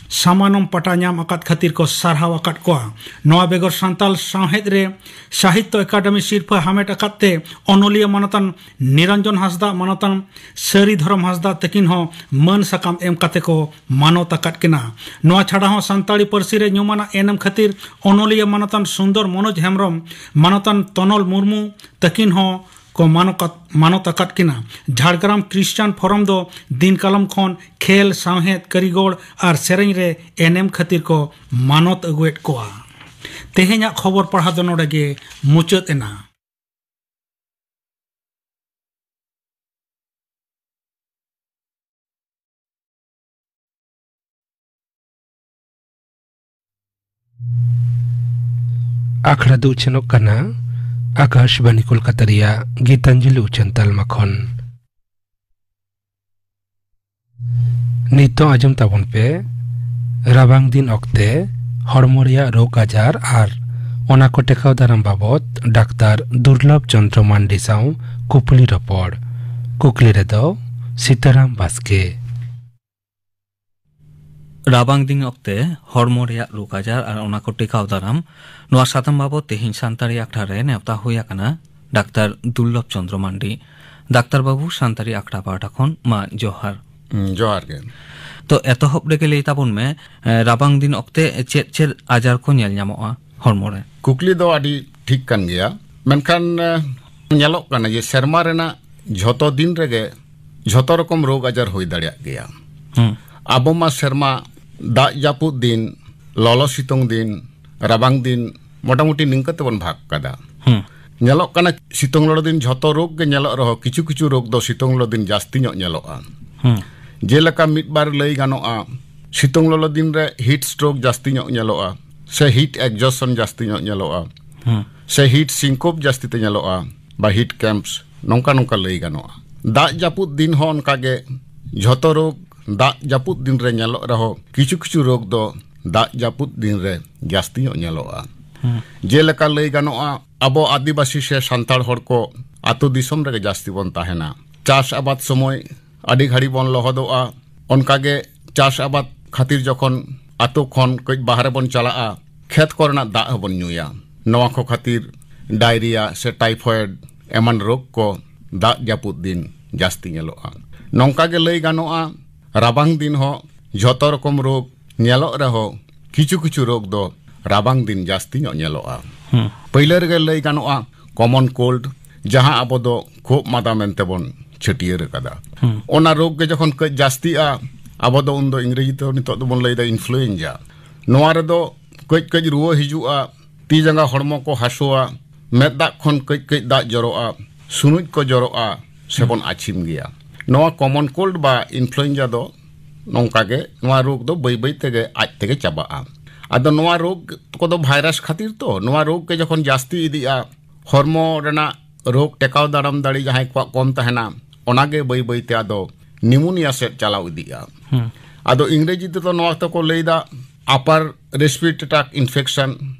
ᱥᱟᱢᱟᱱᱚᱢ ᱯᱟᱴᱟ ᱧᱟᱢ ᱟᱠᱟᱫ ᱠᱷᱟᱹᱛᱤᱨ ᱠᱚ ᱥᱟᱨᱦᱟᱣ ᱟᱠᱟᱫ ᱠᱚᱣᱟ᱾ ᱱᱚᱣᱟ ᱵᱮᱜᱚᱨ ᱥᱟᱱᱛᱟᱲ ᱥᱟᱶᱦᱮᱫ ᱨᱮ ᱥᱟᱦᱤᱛᱛᱚ ᱮᱠᱟᱰᱮᱢᱤ ᱥᱤᱨᱯᱷᱟᱹ ᱦᱟᱢᱮᱴ ᱟᱠᱟᱫ ᱛᱮ ᱚᱱᱚᱞᱤᱭᱟᱹ ᱢᱟᱱᱚᱛᱟᱱ ᱱᱤᱨᱚᱧᱡᱚᱱ ᱦᱟᱸᱥᱫᱟ, ᱢᱟᱱᱚᱛᱟᱱ ᱥᱟᱹᱨᱤ ᱫᱷᱚᱨᱚᱢ ᱦᱟᱸᱥᱫᱟ ᱛᱟᱹᱠᱤᱱ ᱦᱚᱸ ᱢᱟᱹᱱ ᱥᱟᱠᱟᱢ ᱮᱢ ᱠᱟᱛᱮ ᱠᱚ ᱢᱟᱱᱚᱛ ᱟᱠᱟᱫ ᱠᱤᱱᱟ᱾ ᱱᱚᱣᱟ ᱪᱷᱟᱰᱟ ᱦᱚᱸ ᱥᱟᱱᱛᱟᱲᱤ ᱯᱟᱹᱨᱥᱤ ᱨᱮ ᱧᱩᱢᱟᱱᱟᱜ ᱮᱱᱮᱢ ᱠᱷᱟᱹᱛᱤᱨ ᱚᱱᱚᱞᱤᱭᱟᱹ ᱢᱟᱱᱚᱛᱟᱱ ᱥᱩᱱᱫᱚᱨ ᱢᱚᱱᱳᱡᱽ ᱦᱮᱢᱵᱽᱨᱚᱢ, ᱢᱟᱱᱚᱛᱟᱱ ᱛᱚᱱᱚᱞ ᱢᱩᱨᱢᱩ ᱛᱟᱹᱠᱤᱱ ᱦᱚᱸ ᱠᱚ ᱢᱟᱱᱚᱠᱟᱛ-, ᱢᱟᱱᱚᱛ ᱟᱠᱟᱫ ᱠᱤᱱᱟ᱾ ᱡᱷᱟᱲᱜᱨᱟᱢ ᱠᱨᱤᱥᱪᱟᱱ ᱯᱷᱳᱨᱚᱢ ᱫᱚ ᱫᱤᱱ ᱠᱟᱞᱚᱢ ᱠᱷᱚᱱ ᱠᱷᱮᱞ, ᱥᱟᱶᱦᱮᱫ, ᱠᱟᱹᱨᱤᱜᱚᱞ ᱟᱨ ᱥᱮᱨᱮᱧ ᱨᱮ ᱮᱱᱮᱢ ᱠᱷᱟᱹᱛᱤᱨ ᱠᱚ ᱢᱟᱱᱚᱛ ᱟᱹᱜᱩᱭᱮᱫ ᱠᱚᱣᱟ᱾ ᱛᱮᱦᱮᱧᱟᱜ ᱠᱷᱚᱵᱚᱨ ᱯᱟᱲᱦᱟᱣ ᱫᱚ ᱱᱚᱰᱮ ᱜᱮ ᱢᱩᱪᱟᱹᱫ ᱮᱱᱟ᱾ ᱟᱠᱷᱲᱟ ᱫᱚ ᱩᱪᱷᱟᱹᱱᱚᱜ ᱠᱟᱱᱟ ᱟᱠᱟᱥᱵᱟᱱᱤ ᱠᱳᱞᱠᱟᱛᱟ ᱨᱮᱭᱟᱜ ᱜᱤᱛᱟᱧᱡᱚᱞᱤ ᱩᱪᱷᱟᱹᱱ ᱛᱟᱞᱢᱟ ᱠᱷᱚᱱ᱾ ᱱᱤᱛᱚᱜ ᱟᱸᱡᱚᱢ ᱛᱟᱵᱚᱱ ᱯᱮ ᱨᱟᱵᱟᱝ ᱫᱤᱱ ᱚᱠᱛᱮ ᱦᱚᱲᱢᱚ ᱨᱮᱭᱟᱜ ᱨᱳᱜᱽ ᱟᱡᱟᱨ ᱟᱨ ᱚᱱᱟ ᱠᱚ ᱴᱮᱠᱟᱣ ᱫᱟᱨᱟᱢ ᱵᱟᱵᱚᱛ ᱰᱟᱠᱛᱟᱨ ᱫᱩᱨᱞᱚᱵᱷ ᱪᱚᱸᱫᱽᱨᱚ ᱢᱟᱱᱰᱤ ᱥᱟᱶ ᱠᱩᱯᱞᱤ ᱨᱚᱯᱚᱲ᱾ ᱠᱩᱠᱞᱤ ᱨᱮᱫᱚ ᱥᱤᱛᱟᱨᱟᱢ ᱵᱟᱥᱠᱮ᱾ ᱨᱟᱵᱟᱝ ᱫᱤᱱ ᱚᱠᱛᱮ ᱦᱚᱲᱢᱚ ᱨᱮᱭᱟᱜ ᱨᱳᱜᱽ ᱟᱡᱟᱨ ᱟᱨ ᱚᱱᱟ ᱠᱚ ᱴᱮᱠᱟᱣ ᱫᱟᱨᱟᱢ, ᱱᱚᱣᱟ ᱥᱟᱛᱟᱢ ᱵᱟᱵᱚᱛ ᱛᱮᱦᱮᱧ ᱥᱟᱱᱛᱟᱲᱤ ᱟᱠᱷᱲᱟ ᱨᱮ ᱱᱮᱣᱛᱟ ᱦᱩᱭ ᱟᱠᱟᱱᱟ ᱰᱟᱠᱛᱟᱨ ᱫᱩᱨᱞᱚᱵᱷ ᱪᱚᱸᱫᱽᱨᱚ ᱢᱟᱱᱰᱤ᱾ ᱰᱟᱠᱛᱟᱨ ᱵᱟᱹᱵᱩ, ᱥᱟᱱᱛᱟᱲᱤ ᱟᱠᱷᱲᱟ ᱯᱟᱦᱴᱟ ᱠᱷᱚᱱ ᱢᱟ ᱡᱚᱦᱟᱨ᱾ ᱦᱩᱸ, ᱡᱚᱦᱟᱨ ᱜᱮ᱾ ᱛᱚ, ᱮᱛᱚᱦᱚᱵ ᱨᱮᱜᱮ ᱞᱟᱹᱭ ᱛᱟᱵᱚᱱ ᱢᱮ, ᱮ, ᱨᱟᱵᱟᱝ ᱫᱤᱱ ᱚᱠᱛᱮ ᱪᱮᱫ ᱪᱮᱫ ᱟᱡᱟᱨ ᱠᱚ ᱧᱮᱞ ᱧᱟᱢᱚᱜᱼᱟ ᱦᱚᱲᱢᱚ ᱨᱮ? ᱠᱩᱠᱞᱤ ᱫᱚ ᱟᱹᱰᱤ ᱴᱷᱤᱠ ᱠᱟᱱ ᱜᱮᱭᱟ, ᱢᱮᱱᱠᱷᱟᱱ, ᱮ, ᱧᱮᱞᱚᱜ ᱠᱟᱱᱟ ᱡᱮ ᱥᱮᱨᱢᱟ ᱨᱮᱱᱟᱜ ᱡᱷᱚᱛᱚ ᱫᱤᱱ ᱨᱮᱜᱮ ᱡᱷᱚᱛᱚ ᱨᱚᱠᱚᱢ ᱨᱳᱜᱽ ᱟᱡᱟᱨ ᱦᱩᱭ ᱫᱟᱲᱮᱭᱟᱜ ᱜᱮᱭᱟ᱾ ᱦᱩᱸ᱾ ᱟᱵᱚ ᱢᱟ ᱥᱮᱨᱢᱟ ᱫᱟᱜ ᱡᱟᱹᱯᱩᱫ ᱫᱤᱱ, ᱞᱚᱞᱚ ᱥᱤᱛᱩᱝ ᱫᱤᱱ, ᱨᱟᱵᱟᱝ ᱫᱤᱱ, ᱢᱚᱴᱟᱢᱩᱴᱤ ᱱᱤᱝᱠᱟᱹ ᱛᱮᱵᱚᱱ ᱵᱷᱟᱜᱽ ᱠᱟᱫᱟ᱾ ᱦᱩᱸ᱾ ᱧᱮᱞᱚᱜ ᱠᱟᱱᱟ ᱥᱤᱛᱩᱝ ᱞᱚᱞᱚ ᱫᱤᱱ ᱡᱷᱚᱛᱚ ᱨᱳᱜᱽ ᱜᱮ ᱧᱮᱞᱚᱜ ᱨᱮᱦᱚᱸ ᱠᱤᱪᱷᱩ ᱠᱤᱪᱷᱩ ᱨᱳᱜᱽ ᱫᱚ ᱥᱤᱛᱩᱝ ᱞᱚᱞᱚ ᱫᱤᱱ ᱡᱟᱹᱥᱛᱤ ᱧᱚᱜ ᱧᱮᱞᱚᱜᱼᱟ᱾ ᱦᱩᱸ᱾ ᱡᱮᱞᱮᱠᱟ ᱢᱤᱫ ᱵᱟᱨ ᱞᱟᱹᱭ ᱜᱟᱱᱚᱜᱼᱟ, ᱥᱤᱛᱩᱝ ᱞᱚᱞᱚ ᱫᱤᱱ ᱨᱮ heat stroke ᱡᱟᱹᱥᱛᱤ ᱧᱚᱜ ᱧᱮᱞᱚᱜᱼᱟ, ᱥᱮ heat exhaustion ᱡᱟᱹᱥᱛᱤ ᱧᱚᱜ ᱧᱮᱞᱚᱜᱼᱟ, ᱦᱩᱸ᱾ ᱥᱮ heat syncope ᱡᱟᱹᱥᱛᱤ ᱛᱮ ᱧᱮᱞᱚᱜᱼᱟ, ᱵᱟ heat cramps, ᱱᱚᱝᱠᱟ ᱱᱚᱝᱠᱟ ᱞᱟᱹᱭ ᱜᱟᱱᱚᱜᱼᱟ᱾ ᱫᱟᱜ ᱡᱟᱹᱯᱩᱫ ᱫᱤᱱ ᱦᱚᱸ ᱚᱱᱠᱟ ᱜᱮ ᱡᱷᱚᱛᱚ ᱨᱳᱜᱽ ᱫᱟᱜ ᱡᱟᱹᱯᱩᱫ ᱫᱤᱱ ᱨᱮ ᱧᱮᱞᱚᱜ ᱨᱮᱦᱚᱸ ᱠᱤᱪᱷᱩ ᱠᱤᱪᱷᱩ ᱨᱳᱜᱽ ᱫᱚ ᱫᱟᱜ ᱡᱟᱹᱯᱩᱫ ᱫᱤᱱ ᱨᱮ ᱡᱟᱹᱥᱛᱤ ᱧᱚᱜ ᱧᱮᱞᱚᱜᱼᱟ᱾ ᱦᱩᱸ᱾ ᱡᱮᱞᱮᱠᱟ ᱞᱟᱹᱭ ᱜᱟᱱᱚᱜᱼᱟ, ᱟᱵᱚ ᱟᱹᱫᱤᱵᱟᱹᱥᱤ ᱥᱮ ᱥᱟᱱᱛᱟᱲ ᱦᱚᱲ ᱠᱚ ᱟᱹᱛᱩ ᱫᱤᱥᱚᱢ ᱨᱮᱜᱮ ᱡᱟᱹᱥᱛᱤ ᱵᱚᱱ ᱛᱟᱦᱮᱱᱟ᱾ ᱪᱟᱥ ᱟᱵᱟᱫ ᱥᱚᱢᱚᱭ ᱟᱹᱰᱤ ᱜᱷᱟᱹᱲᱤ ᱵᱚᱱ ᱞᱚᱦᱚᱫᱚᱜᱼᱟ᱾ ᱚᱱᱠᱟᱜᱮ ᱪᱟᱥ ᱟᱵᱟᱫ ᱠᱷᱟᱹᱛᱤᱨ ᱡᱚᱠᱷᱚᱱ ᱟᱛᱳ ᱠᱷᱚᱱ ᱠᱟᱹᱡ ᱵᱟᱦᱨᱮ ᱵᱚᱱ ᱪᱟᱞᱟᱜᱼᱟ, ᱠᱷᱮᱛ ᱠᱚᱨᱮᱱᱟᱜ ᱫᱟᱜ ᱦᱚᱸᱵᱚᱱ ᱧᱩᱭᱟ᱾ ᱱᱚᱣᱟ ᱠᱚ ᱠᱷᱟᱹᱛᱤᱨ ᱰᱟᱭᱨᱤᱭᱟ ᱥᱮ ᱴᱟᱭᱯᱷᱚᱭᱮᱰ ᱮᱢᱟᱱ ᱨᱳᱜᱽ ᱠᱚ ᱫᱟᱜ ᱡᱟᱹᱯᱩᱫ ᱫᱤᱱ ᱡᱟᱹᱥᱛᱤ ᱧᱮᱞᱚᱜᱼᱟ᱾ ᱱᱚᱝᱠᱟ ᱜᱮ ᱞᱟᱹᱭ ᱜᱟᱱᱚᱜᱼᱟ, ᱨᱟᱵᱟᱝ ᱫᱤᱱ ᱦᱚᱸ ᱡᱷᱚᱛᱚ ᱨᱚᱠᱚᱢ ᱨᱳᱜᱽ ᱧᱮᱞᱚᱜ ᱨᱮᱦᱚᱸ, ᱠᱤᱪᱷᱩ ᱠᱤᱪᱷᱩ ᱨᱳᱜᱽ ᱫᱚ ᱨᱟᱵᱟᱝ ᱫᱤᱱ ᱡᱟᱹᱥᱛᱤ ᱧᱚᱜ ᱧᱮᱞᱚᱜᱼᱟ᱾ ᱦᱩᱸ᱾ ᱯᱟᱹᱭᱞᱟᱹ ᱨᱮᱜᱮ ᱞᱟᱹᱭ ᱜᱟᱱᱚᱜᱼᱟ, ᱠᱚᱢᱚᱱ ᱠᱳᱞᱰ, ᱡᱟᱦᱟᱸ ᱟᱵᱚ ᱫᱚ ᱠᱷᱩᱜ ᱢᱟᱫᱟ ᱢᱮᱱᱛᱮ ᱵᱚᱱ ᱪᱷᱟᱹᱴᱭᱟᱹᱨ ᱟᱠᱟᱫᱟ᱾ ᱦᱩᱸ᱾ ᱚᱱᱟ ᱨᱳᱜᱽ ᱜᱮ ᱡᱚᱠᱷᱚᱱ ᱠᱟᱹᱡ ᱡᱟᱹᱥᱛᱤᱜᱼᱟ, ᱟᱵᱚ ᱫᱚ ᱩᱱᱫᱚ ᱤᱝᱨᱮᱡᱤ ᱛᱮ ᱱᱤᱛᱚᱜ ᱫᱚᱵᱚᱱ ᱞᱟᱹᱭᱫᱟ ᱤᱱᱯᱷᱞᱩᱭᱮᱱᱡᱟ᱾ ᱱᱚᱣᱟ ᱨᱮᱫᱚ ᱠᱟᱹᱡ ᱠᱟᱹᱡ ᱨᱩᱣᱟᱹ ᱦᱤᱡᱩᱜᱼᱟ, ᱛᱤ ᱡᱟᱸᱜᱟ ᱦᱚᱲᱢᱚ ᱠᱚ ᱦᱟᱹᱥᱩᱣᱟ, ᱢᱮᱫ ᱫᱟᱜ ᱠᱷᱚᱱ ᱠᱟᱹᱡ ᱠᱟᱹᱡ ᱫᱟᱜ ᱡᱚᱨᱚᱜᱼᱟ, ᱥᱩᱱᱩᱡ ᱠᱚ ᱡᱚᱨᱚᱜᱼᱟ, ᱥᱮᱵᱚᱱ ᱟᱹᱪᱷᱤᱢ ᱜᱮᱭᱟ᱾ ᱱᱚᱣᱟ ᱠᱚᱢᱚᱱ ᱠᱳᱞᱰ ᱵᱟ ᱤᱱᱯᱷᱞᱩᱭᱮᱱᱡᱟ ᱫᱚ ᱱᱚᱝᱠᱟ ᱜᱮ, ᱱᱚᱣᱟ ᱨᱳᱜᱽ ᱫᱚ ᱵᱟᱹᱭ ᱵᱟᱹᱭ ᱛᱮᱜᱮ ᱟᱡ ᱛᱮᱜᱮ ᱪᱟᱵᱟᱜᱼᱟ᱾ ᱟᱫᱚ ᱱᱚᱣᱟ ᱨᱳᱜᱽ ᱠᱚᱫᱚ ᱵᱷᱟᱭᱨᱟᱥ ᱠᱷᱟᱹᱛᱤᱨ ᱛᱚ, ᱱᱚᱣᱟ ᱨᱳᱜᱽ ᱜᱮ ᱡᱚᱠᱷᱚᱱ ᱡᱟᱹᱥᱛᱤ ᱤᱫᱤᱜᱼᱟ, ᱦᱚᱲᱢᱚ ᱨᱮᱱᱟᱜ ᱨᱳᱜᱽ ᱴᱮᱠᱟᱣ ᱫᱟᱨᱟᱢ ᱫᱟᱲᱮ ᱡᱟᱦᱟᱸᱭ ᱠᱚᱣᱟᱜ ᱠᱚᱢ ᱛᱟᱦᱮᱱᱟ, ᱚᱱᱟᱜᱮ ᱵᱟᱹᱭ ᱵᱟᱹᱭ ᱛᱮ ᱟᱫᱚ ᱱᱤᱢᱳᱱᱤᱭᱟ ᱥᱮᱫ ᱪᱟᱞᱟᱣ ᱤᱫᱤᱜᱼᱟ᱾ ᱦᱩᱸ᱾ ᱟᱫᱚ ᱤᱝᱨᱮᱡᱤ ᱛᱮᱫᱚ ᱱᱚᱣᱟ ᱛᱮᱠᱚ ᱞᱟᱹᱭᱫᱟ ᱟᱯᱟᱨ ᱨᱮᱥᱯᱤᱨᱮᱴᱚᱨᱤ ᱴᱨᱟᱠ ᱤᱱᱯᱷᱮᱠᱥᱚᱱ,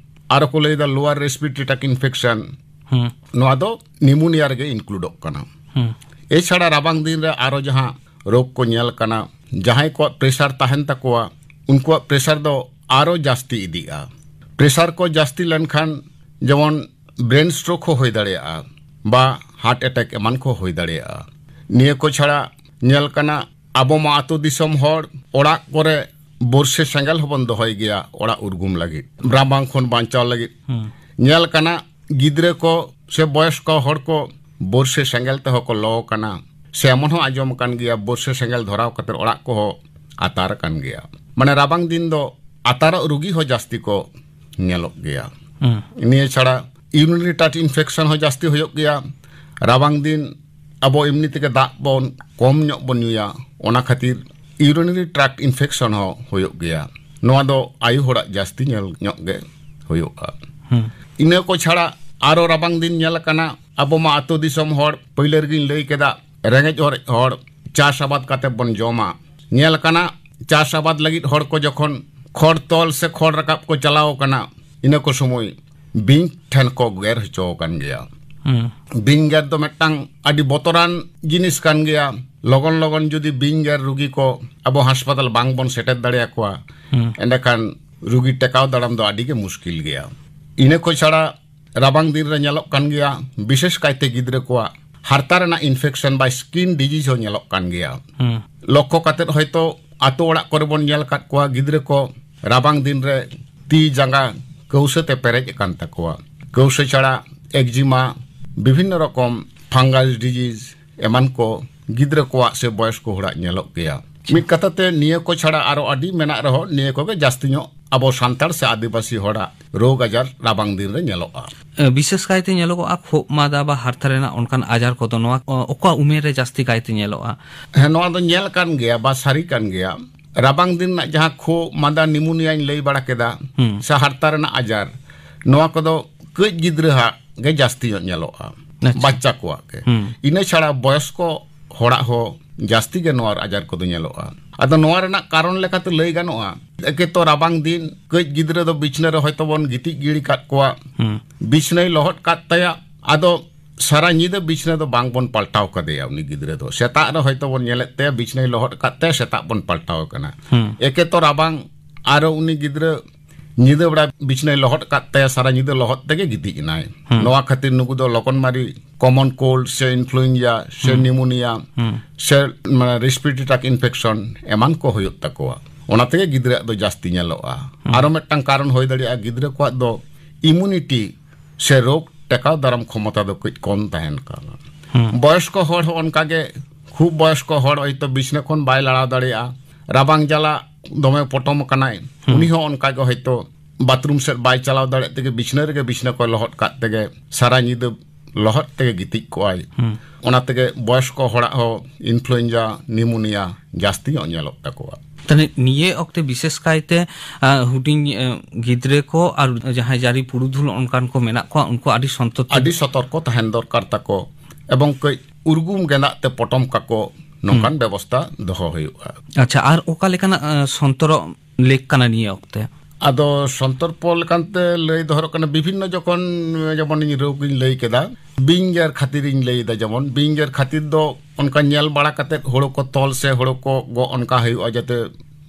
ᱟᱨᱚ ᱠᱚ ᱞᱟᱹᱭᱫᱟ ᱞᱳᱣᱟᱨ ᱨᱮᱥᱯᱤᱨᱮᱴᱚᱨᱤ ᱴᱨᱟᱠ ᱤᱱᱯᱷᱮᱠᱥᱚᱱ᱾ ᱦᱩᱸ᱾ ᱱᱚᱣᱟ ᱫᱚ ᱱᱤᱢᱳᱱᱤᱭᱟ ᱨᱮᱜᱮ ᱤᱱᱠᱞᱩᱰᱚᱜ ᱠᱟᱱᱟ᱾ ᱦᱩᱸ᱾ ᱮᱪᱷᱟᱲᱟ ᱨᱟᱵᱟᱝ ᱫᱤᱱ ᱨᱮ ᱟᱨᱚ ᱡᱟᱦᱟᱸ ᱨᱳᱜᱽ ᱠᱚ ᱧᱮᱞ ᱠᱟᱱᱟ, ᱡᱟᱦᱟᱸᱭ ᱠᱚᱣᱟᱜ ᱯᱨᱮᱥᱟᱨ ᱛᱟᱦᱮᱱ ᱛᱟᱠᱚᱣᱟ, ᱩᱱᱠᱩᱣᱟᱜ ᱯᱨᱮᱥᱟᱨ ᱫᱚ ᱟᱨᱚ ᱡᱟᱹᱥᱛᱤ ᱤᱫᱤᱜᱼᱟ᱾ ᱯᱨᱮᱥᱟᱨ ᱠᱚ ᱡᱟᱹᱥᱛᱤ ᱞᱮᱱᱠᱷᱟᱱ ᱡᱮᱢᱚᱱ ᱵᱨᱮᱱ ᱥᱴᱨᱳᱠ ᱦᱚᱸ ᱦᱩᱭ ᱫᱟᱲᱮᱭᱟᱜᱼᱟ ᱵᱟ ᱦᱟᱨᱴ ᱮᱴᱮᱠ ᱮᱢᱟᱱ ᱠᱚ ᱦᱩᱭ ᱫᱟᱲᱮᱭᱟᱜᱼᱟ᱾ ᱱᱤᱭᱟᱹ ᱠᱚ ᱪᱷᱟᱲᱟ ᱧᱮᱞ ᱠᱟᱱᱟ, ᱟᱵᱚ ᱢᱟ ᱟᱹᱛᱩ ᱫᱤᱥᱚᱢ ᱦᱚᱲ, ᱚᱲᱟᱜ ᱠᱚᱨᱮ ᱵᱚᱨᱥᱮ ᱥᱮᱸᱜᱮᱞ ᱦᱚᱸᱵᱚᱱ ᱫᱚᱦᱚᱭ ᱜᱮᱭᱟ ᱚᱲᱟᱜ ᱩᱨᱜᱩᱢ ᱞᱟᱹᱜᱤᱫ, ᱨᱟᱵᱟᱝ ᱠᱷᱚᱱ ᱵᱟᱧᱪᱟᱣ ᱞᱟᱹᱜᱤᱫ᱾ ᱦᱩᱸ᱾ ᱧᱮᱞ ᱠᱟᱱᱟ, ᱜᱤᱫᱽᱨᱟᱹ ᱠᱚ ᱥᱮ ᱵᱚᱭᱚᱥᱠᱚ ᱦᱚᱲ ᱠᱚ ᱵᱚᱨᱥᱮ ᱥᱮᱸᱜᱮᱞ ᱛᱮᱦᱚᱸ ᱠᱚ ᱞᱚ ᱟᱠᱟᱱᱟ, ᱥᱮ ᱮᱢᱚᱱ ᱦᱚᱸ ᱟᱸᱡᱚᱢ ᱟᱠᱟᱱ ᱜᱮᱭᱟ ᱵᱚᱨᱥᱮ ᱥᱮᱸᱜᱮᱞ ᱫᱷᱚᱨᱟᱣ ᱠᱟᱛᱮ ᱚᱲᱟᱜ ᱠᱚᱦᱚᱸ ᱟᱛᱟᱨ ᱟᱠᱟᱱ ᱜᱮᱭᱟ᱾ ᱢᱟᱱᱮ ᱨᱟᱵᱟᱝ ᱫᱤᱱ ᱫᱚ ᱟᱛᱟᱨᱚᱜ ᱨᱩᱜᱤ ᱦᱚᱸ ᱡᱟᱹᱥᱛᱤ ᱠᱚ ᱧᱮᱞᱚᱜ ᱜᱮᱭᱟ᱾ ᱦᱩᱸ᱾ ᱱᱤᱭᱟᱹ ᱪᱷᱟᱲᱟ ᱤᱭᱩᱨᱤᱱᱟᱨᱤ ᱴᱨᱟᱠᱴ ᱤᱱᱯᱷᱮᱠᱥᱚᱱ ᱦᱚᱸ ᱡᱟᱹᱥᱛᱤ ᱦᱩᱭᱩᱜ ᱜᱮᱭᱟ᱾ ᱨᱟᱵᱟᱝ ᱫᱤᱱ ᱟᱵᱚ ᱮᱢᱱᱤ ᱛᱮᱜᱮ ᱫᱟᱜ ᱵᱚᱱ ᱠᱚᱢ ᱧᱚᱜ ᱵᱚᱱ ᱧᱩᱭᱟ, ᱚᱱᱟ ᱠᱷᱟᱹᱛᱤᱨ ᱤᱭᱩᱨᱤᱱᱟᱨᱤ ᱴᱨᱟᱠᱴ ᱤᱱᱯᱷᱮᱠᱥᱚᱱ ᱦᱚᱸ ᱦᱩᱭᱩᱜ ᱜᱮᱭᱟ᱾ ᱱᱚᱣᱟ ᱫᱚ ᱟᱭᱳ ᱦᱚᱲᱟᱜ ᱡᱟᱹᱥᱛᱤ ᱧᱮᱞ ᱧᱚᱜ ᱜᱮ ᱦᱩᱭᱩᱜᱼᱟ᱾ ᱦᱩᱸ᱾ ᱤᱱᱟᱹ ᱠᱚ ᱪᱷᱟᱲᱟ ᱟᱨᱚ ᱨᱟᱵᱟᱝ ᱫᱤᱱ ᱧᱮᱞ ᱟᱠᱟᱱᱟ, ᱟᱵᱚ ᱢᱟ ᱟᱹᱛᱩ ᱫᱤᱥᱚᱢ ᱦᱚᱲ, ᱯᱟᱹᱭᱞᱟᱹ ᱨᱮᱜᱤᱧ ᱞᱟᱹᱭ ᱠᱮᱫᱟ, ᱨᱮᱸᱜᱮᱡ ᱚᱨᱮᱡ ᱦᱚᱲ ᱪᱟᱥ ᱟᱵᱟᱫ ᱠᱟᱛᱮ ᱵᱚᱱ ᱡᱚᱢᱟ᱾ ᱧᱮᱞ ᱟᱠᱟᱱᱟ, ᱪᱟᱥ ᱟᱵᱟᱫ ᱞᱟᱹᱜᱤᱫ ᱦᱚᱲ ᱠᱚ ᱡᱚᱠᱷᱚᱱ ᱠᱷᱚᱲ ᱛᱚᱞ ᱥᱮ ᱠᱷᱚᱲ ᱨᱟᱠᱟᱵ ᱠᱚ ᱪᱟᱞᱟᱣ ᱟᱠᱟᱱᱟ, ᱤᱱᱟᱹ ᱠᱚ ᱥᱚᱢᱚᱭ ᱵᱤᱧ ᱴᱷᱮᱱ ᱠᱚ ᱜᱮᱨ ᱦᱚᱪᱚ ᱟᱠᱟᱱ ᱜᱮᱭᱟ᱾ ᱦᱩᱸ᱾ ᱵᱤᱧ ᱜᱮᱨ ᱫᱚ ᱢᱤᱫᱴᱟᱝ ᱟᱹᱰᱤ ᱵᱚᱛᱚᱨᱟᱱ ᱡᱤᱱᱤᱥ ᱠᱟᱱ ᱜᱮᱭᱟ᱾ ᱞᱚᱜᱚᱱ ᱞᱚᱜᱚᱱ ᱡᱩᱫᱤ ᱵᱤᱧ ᱜᱮᱨ ᱨᱩᱜᱤ ᱠᱚ ᱟᱵᱚ ᱦᱟᱥᱯᱟᱛᱟᱞ ᱵᱟᱝ ᱵᱚᱱ ᱥᱮᱴᱮᱨ ᱫᱟᱲᱮᱭᱟᱠᱚᱣᱟ, ᱦᱩᱸ᱾ ᱮᱸᱰᱮᱠᱷᱟᱱ ᱨᱩᱜᱤ ᱴᱮᱠᱟᱣ ᱫᱟᱨᱟᱢ ᱫᱚ ᱟᱹᱰᱤ ᱜᱮ ᱢᱩᱥᱠᱤᱞ ᱜᱮᱭᱟ᱾ ᱤᱱᱟᱹ ᱠᱚ ᱪᱷᱟᱲᱟ ᱨᱟᱵᱟᱝ ᱫᱤᱱ ᱨᱮ ᱧᱮᱞᱚᱜ ᱠᱟᱱ ᱜᱮᱭᱟ, ᱵᱤᱥᱮᱥ ᱠᱟᱭᱛᱮ ᱜᱤᱫᱽᱨᱟᱹ ᱠᱚᱣᱟᱜ ᱦᱟᱨᱛᱟ ᱨᱮᱱᱟᱜ ᱤᱱᱯᱷᱮᱠᱥᱚᱱ ᱵᱟ ᱥᱠᱤᱱ ᱰᱤᱡᱤᱡᱽ ᱦᱚᱸ ᱧᱮᱞᱚᱜ ᱠᱟᱱ ᱜᱮᱭᱟ᱾ ᱦᱩᱸ᱾ ᱞᱚᱠᱠᱷᱚ ᱠᱟᱛᱮᱫ ᱦᱚᱭᱛᱳ ᱟᱛᱳ ᱚᱲᱟᱜ ᱠᱚᱨᱮ ᱵᱚᱱ ᱧᱮᱞ ᱟᱠᱟᱫ ᱠᱚᱣᱟ, ᱜᱤᱫᱽᱨᱟᱹ ᱠᱚ ᱨᱟᱵᱟᱝ ᱫᱤᱱ ᱨᱮ ᱛᱤ ᱡᱟᱸᱜᱟ ᱠᱟᱹᱣᱥᱟᱹ ᱛᱮ ᱯᱮᱨᱮᱡ ᱟᱠᱟᱱ ᱛᱟᱠᱚᱣᱟ᱾ ᱠᱟᱹᱣᱥᱟᱹ ᱪᱷᱟᱲᱟ ᱮᱠᱡᱤᱢᱟ, ᱵᱤᱵᱷᱤᱱᱱᱚ ᱨᱚᱠᱚᱢ ᱯᱷᱟᱝᱜᱟᱞ ᱰᱤᱡᱤᱡᱽ ᱮᱢᱟᱱ ᱠᱚ ᱜᱤᱫᱽᱨᱟᱹ ᱠᱚᱣᱟᱜ ᱥᱮ ᱵᱚᱭᱚᱥᱠᱚ ᱦᱚᱲᱟᱜ ᱧᱮᱞᱚᱜ ᱜᱮᱭᱟ᱾ ᱢᱤᱫ ᱠᱟᱛᱷᱟ ᱛᱮ ᱱᱤᱭᱟᱹ ᱠᱚ ᱪᱷᱟᱲᱟ ᱟᱨᱚ ᱟᱹᱰᱤ ᱢᱮᱱᱟᱜ ᱨᱮᱦᱚᱸ, ᱱᱤᱭᱟᱹ ᱠᱚᱜᱮ ᱡᱟᱹᱥᱛᱤ ᱧᱚᱜ ᱟᱵᱚ ᱥᱟᱱᱛᱟᱲ ᱥᱮ ᱟᱹᱫᱤᱵᱟᱹᱥᱤ ᱦᱚᱲᱟᱜ ᱨᱳᱜᱽ ᱟᱡᱟᱨ ᱨᱟᱵᱟᱝ ᱫᱤᱱ ᱨᱮ ᱧᱮᱞᱚᱜᱼᱟ᱾ ᱮ, ᱵᱤᱥᱮᱥ ᱠᱟᱭᱛᱮ ᱧᱮᱞᱚᱜᱚᱜᱼᱟ ᱠᱷᱩᱜ ᱢᱟᱸᱫᱟ ᱵᱟ ᱦᱟᱨᱛᱟ ᱨᱮᱱᱟᱜ ᱚᱱᱠᱟᱱ ᱟᱡᱟᱨ ᱠᱚᱫᱚ ᱱᱚᱣᱟ, ᱚ, ᱚᱠᱟ ᱩᱢᱮᱨ ᱨᱮ ᱡᱟᱹᱥᱛᱤ ᱠᱟᱭᱛᱮ ᱧᱮᱞᱚᱜᱼᱟ? ᱦᱮᱸ, ᱱᱚᱣᱟ ᱫᱚ ᱧᱮᱞ ᱠᱟᱱ ᱜᱮᱭᱟ ᱵᱟ ᱥᱟᱹᱨᱤ ᱠᱟᱱ ᱜᱮᱭᱟ᱾ ᱨᱟᱵᱟᱝ ᱫᱤᱱ ᱨᱮᱱᱟᱜ ᱡᱟᱦᱟᱸ ᱠᱷᱩᱜ ᱢᱟᱸᱫᱟ ᱱᱤᱢᱳᱱᱤᱭᱟᱧ ᱞᱟᱹᱭ ᱵᱟᱲᱟ ᱠᱮᱫᱟ, ᱦᱩᱸ᱾ ᱥᱮ ᱦᱟᱨᱛᱟ ᱨᱮᱱᱟᱜ ᱟᱡᱟᱨ, ᱱᱚᱣᱟ ᱠᱚᱫᱚ ᱠᱟᱹᱡ ᱜᱤᱫᱽᱨᱟᱹ ᱦᱟᱜ ᱜᱮ ᱡᱟᱹᱥᱛᱤ ᱧᱚᱜ ᱧᱮᱞᱚᱜᱼᱟ, ᱟᱪᱪᱷᱟ᱾ ᱵᱟᱪᱪᱟ ᱠᱚᱣᱟᱜ ᱜᱮ᱾ ᱦᱩᱸ᱾ ᱤᱱᱟᱹ ᱪᱷᱟᱲᱟ ᱵᱚᱭᱚᱥᱠᱚ ᱦᱚᱲᱟᱜ ᱦᱚᱸ ᱡᱟᱹᱥᱛᱤ ᱜᱮ ᱱᱚᱣᱟ ᱟᱡᱟᱨ ᱠᱚᱫᱚ ᱧᱮᱞᱚᱜᱼᱟ᱾ ᱟᱫᱚ ᱱᱚᱣᱟ ᱨᱮᱱᱟᱜ ᱠᱟᱨᱚᱱ ᱞᱮᱠᱟᱛᱮ ᱞᱟᱹᱭ ᱜᱟᱱᱚᱜᱼᱟ, ᱮᱠᱮ ᱛᱚ ᱨᱟᱵᱟᱝ ᱫᱤᱱ ᱠᱟᱹᱡ ᱜᱤᱫᱽᱨᱟᱹ ᱫᱚ ᱵᱤᱪᱷᱱᱟᱹ ᱨᱮ ᱦᱚᱭᱛᱚ ᱵᱚᱱ ᱜᱤᱛᱤᱡ ᱜᱤᱲᱤ ᱠᱟᱜ ᱠᱚᱣᱟ, ᱦᱩᱸ᱾ ᱵᱤᱪᱷᱱᱟᱹᱭ ᱞᱚᱦᱚᱫ ᱠᱟᱫ ᱛᱟᱭᱟ, ᱟᱫᱚ ᱥᱟᱨᱟ ᱧᱤᱫᱟᱹ ᱵᱤᱪᱷᱱᱟᱹ ᱫᱚ ᱵᱟᱝ ᱵᱚᱱ ᱯᱟᱞᱴᱟᱣ ᱠᱟᱫᱮᱭᱟ ᱩᱱᱤ ᱜᱤᱫᱽᱨᱟᱹ ᱫᱚ᱾ ᱥᱮᱛᱟᱜ ᱨᱮ ᱦᱚᱭᱛᱚ ᱵᱚᱱ ᱧᱮᱞᱮᱫ ᱛᱟᱭᱟ ᱵᱤᱪᱷᱱᱟᱹᱭ ᱞᱚᱦᱚᱫ ᱠᱟᱫ ᱛᱟᱭᱟ, ᱥᱮᱛᱟᱜ ᱵᱚᱱ ᱯᱟᱞᱴᱟᱣ ᱠᱟᱱᱟ᱾ ᱦᱩᱸ᱾ ᱮᱠᱮ ᱛᱚ ᱨᱟᱵᱟᱝ, ᱟᱨᱚ ᱩᱱᱤ ᱜᱤᱫᱽᱨᱟᱹ ᱧᱤᱫᱟᱹ ᱵᱮᱲᱟ ᱵᱤᱪᱷᱱᱟᱹᱭ ᱞᱚᱦᱚᱫ ᱠᱟᱫ ᱛᱟᱭᱟ, ᱥᱟᱨᱟ ᱧᱤᱫᱟᱹ ᱞᱚᱦᱚᱫ ᱛᱮᱜᱮ ᱜᱤᱛᱤᱡ ᱮᱱᱟᱭ᱾ ᱦᱩᱸ᱾ ᱱᱚᱣᱟ ᱠᱷᱟᱹᱛᱤᱨ ᱱᱩᱠᱩ ᱫᱚ ᱞᱚᱜᱚᱱ ᱢᱟᱨᱤ ᱠᱚᱢᱚᱱ ᱠᱳᱞᱰ ᱥᱮ ᱤᱱᱯᱷᱞᱩᱭᱮᱱᱡᱟ ᱥᱮ ᱦᱩᱸ᱾ ᱱᱤᱢᱳᱱᱤᱭᱟ ᱦᱩᱸ᱾ ᱥᱮ ᱢᱟᱱᱮ ᱨᱮᱥᱯᱤᱨᱮᱴᱚᱨᱤ ᱴᱨᱟᱠ ᱤᱱᱯᱷᱮᱠᱥᱚᱱ ᱮᱢᱟᱱ ᱠᱚ ᱦᱩᱭᱩᱜ ᱛᱟᱠᱚᱣᱟ᱾ ᱚᱱᱟ ᱛᱮᱜᱮ ᱜᱤᱫᱽᱨᱟᱹᱣᱟᱜ ᱫᱚ ᱡᱟᱹᱥᱛᱤ ᱧᱮᱞᱚᱜᱼᱟ᱾ ᱦᱩᱸ᱾ ᱟᱨᱚ ᱢᱤᱫᱴᱟᱝ ᱠᱟᱨᱚᱱ ᱦᱩᱭ ᱫᱟᱲᱮᱭᱟᱜᱼᱟ, ᱜᱤᱫᱽᱨᱟᱹ ᱠᱚᱣᱟᱜ ᱫᱚ ᱤᱢᱩᱱᱤᱴᱤ ᱥᱮ ᱨᱳᱜᱽ ᱴᱮᱠᱟᱣ ᱫᱟᱨᱟᱢ ᱠᱷᱚᱢᱚᱛᱟ ᱫᱚ ᱠᱟᱹᱡ ᱠᱚᱢ ᱛᱟᱦᱮᱱ ᱠᱟᱱᱟ᱾ ᱦᱩᱸ᱾ ᱵᱚᱭᱚᱥᱠᱚ ᱦᱚᱲ ᱦᱚᱸ ᱚᱱᱠᱟ ᱜᱮ, ᱠᱷᱩᱵ ᱵᱚᱭᱚᱥᱠᱚ ᱦᱚᱲ ᱦᱚᱭᱛᱚ ᱵᱤᱪᱷᱱᱟᱹ ᱠᱷᱚᱱ ᱵᱟᱭ ᱞᱟᱲᱟᱣ ᱫᱟᱲᱮᱭᱟᱜᱼᱟ, ᱨᱟᱵᱟᱝ ᱡᱟᱞᱟ ᱫᱚᱢᱮ ᱯᱚᱴᱚᱢ ᱟᱠᱟᱱᱟᱭ, ᱦᱩᱸ᱾ ᱩᱱᱤ ᱦᱚᱸ ᱚᱱᱠᱟ ᱜᱮ ᱦᱚᱭᱛᱚ ᱵᱟᱛᱷᱨᱩᱢ ᱥᱮᱫ ᱵᱟᱭ ᱪᱟᱞᱟᱣ ᱫᱟᱲᱮᱭᱟᱜ ᱛᱮᱜᱮ ᱵᱤᱪᱷᱱᱟᱹ ᱨᱮᱜᱮ ᱵᱤᱪᱷᱱᱟᱹ ᱠᱚᱭ ᱞᱚᱦᱚᱫ ᱠᱟᱜ ᱛᱮᱜᱮ ᱥᱟᱨᱟ ᱧᱤᱫᱟᱹ ᱞᱚᱦᱚᱫ ᱛᱮᱜᱮ ᱜᱤᱛᱤᱡ ᱠᱚᱜᱼᱟᱭ᱾ ᱦᱩᱸ᱾ ᱚᱱᱟ ᱛᱮᱜᱮ ᱵᱚᱭᱚᱥᱠᱚ ᱦᱚᱲᱟᱜ ᱦᱚᱸ ᱤᱱᱯᱷᱞᱩᱭᱮᱱᱡᱟ, ᱱᱤᱢᱳᱱᱤᱭᱟ ᱡᱟᱹᱥᱛᱤ ᱧᱚᱜ ᱧᱮᱞᱚᱜ ᱛᱟᱠᱚᱣᱟ᱾ ᱛᱟᱦᱞᱮ ᱱᱤᱭᱟᱹ ᱚᱠᱛᱮ ᱵᱤᱥᱮᱥ ᱠᱟᱭᱛᱮ, ᱟ, ᱦᱩᱰᱤᱧ, ᱟ, ᱜᱤᱫᱽᱨᱟᱹ ᱠᱚ ᱟᱨ ᱡᱟᱦᱟᱸᱭ ᱡᱟᱹᱨᱤ ᱯᱩᱨᱩᱫᱷᱩᱞ ᱚᱱᱠᱟᱱ ᱠᱚ ᱢᱮᱱᱟᱜ ᱠᱚᱣᱟ, ᱩᱱᱠᱩ ᱟᱹᱰᱤ ᱥᱚᱱᱛᱚᱨ ᱛᱮ ᱟᱹᱰᱤ ᱥᱚᱛᱚᱨᱠᱚ ᱛᱟᱦᱮᱱ ᱫᱚᱨᱠᱟᱨ ᱛᱟᱠᱚ, ᱮᱵᱚᱝ ᱠᱟᱹᱡ ᱩᱨᱜᱩᱢ ᱜᱮᱸᱫᱟᱜ ᱛᱮ ᱯᱚᱴᱚᱢ ᱠᱟᱠᱚ, ᱱᱚᱝᱠᱟᱱ ᱦᱩᱸ᱾ ᱵᱮᱵᱚᱥᱛᱟ ᱫᱚᱦᱚ ᱦᱩᱭᱩᱜᱼᱟ᱾ ᱟᱪᱪᱷᱟ, ᱟᱨ ᱚᱠᱟ ᱞᱮᱠᱟᱱᱟᱜ, ᱟ, ᱥᱚᱱᱛᱚᱨᱚᱜ ᱞᱮᱠ ᱠᱟᱱᱟ ᱱᱤᱭᱟᱹ ᱚᱠᱛᱮ? ᱟᱫᱚ ᱥᱚᱱᱛᱚᱨᱯᱚ ᱞᱮᱠᱟᱱᱛᱮ ᱞᱟᱹᱭ ᱫᱚᱦᱚᱨᱚᱜ ᱠᱟᱱᱟ, ᱵᱤᱵᱷᱤᱱᱱᱚ ᱡᱚᱠᱷᱚᱱ, ᱡᱮᱢᱚᱱ ᱤᱧ ᱨᱳᱜᱽ ᱤᱧ ᱞᱟᱹᱭ ᱠᱮᱫᱟ, ᱵᱤᱧ ᱜᱮᱨ ᱠᱷᱟᱹᱛᱤᱨ ᱤᱧ ᱞᱟᱹᱭ ᱮᱫᱟ, ᱡᱮᱢᱚᱱ ᱵᱤᱧ ᱜᱮᱨ ᱠᱷᱟᱹᱛᱤᱨ ᱫᱚ ᱚᱱᱠᱟ ᱧᱮᱞ ᱵᱟᱲᱟ ᱠᱟᱛᱮᱫ ᱦᱳᱲᱳ ᱠᱚ ᱛᱚᱞ ᱥᱮ ᱦᱳᱲᱳ ᱠᱚ ᱜᱚᱜ ᱚᱱᱠᱟ ᱦᱩᱭᱩᱜᱼᱟ, ᱡᱟᱛᱮ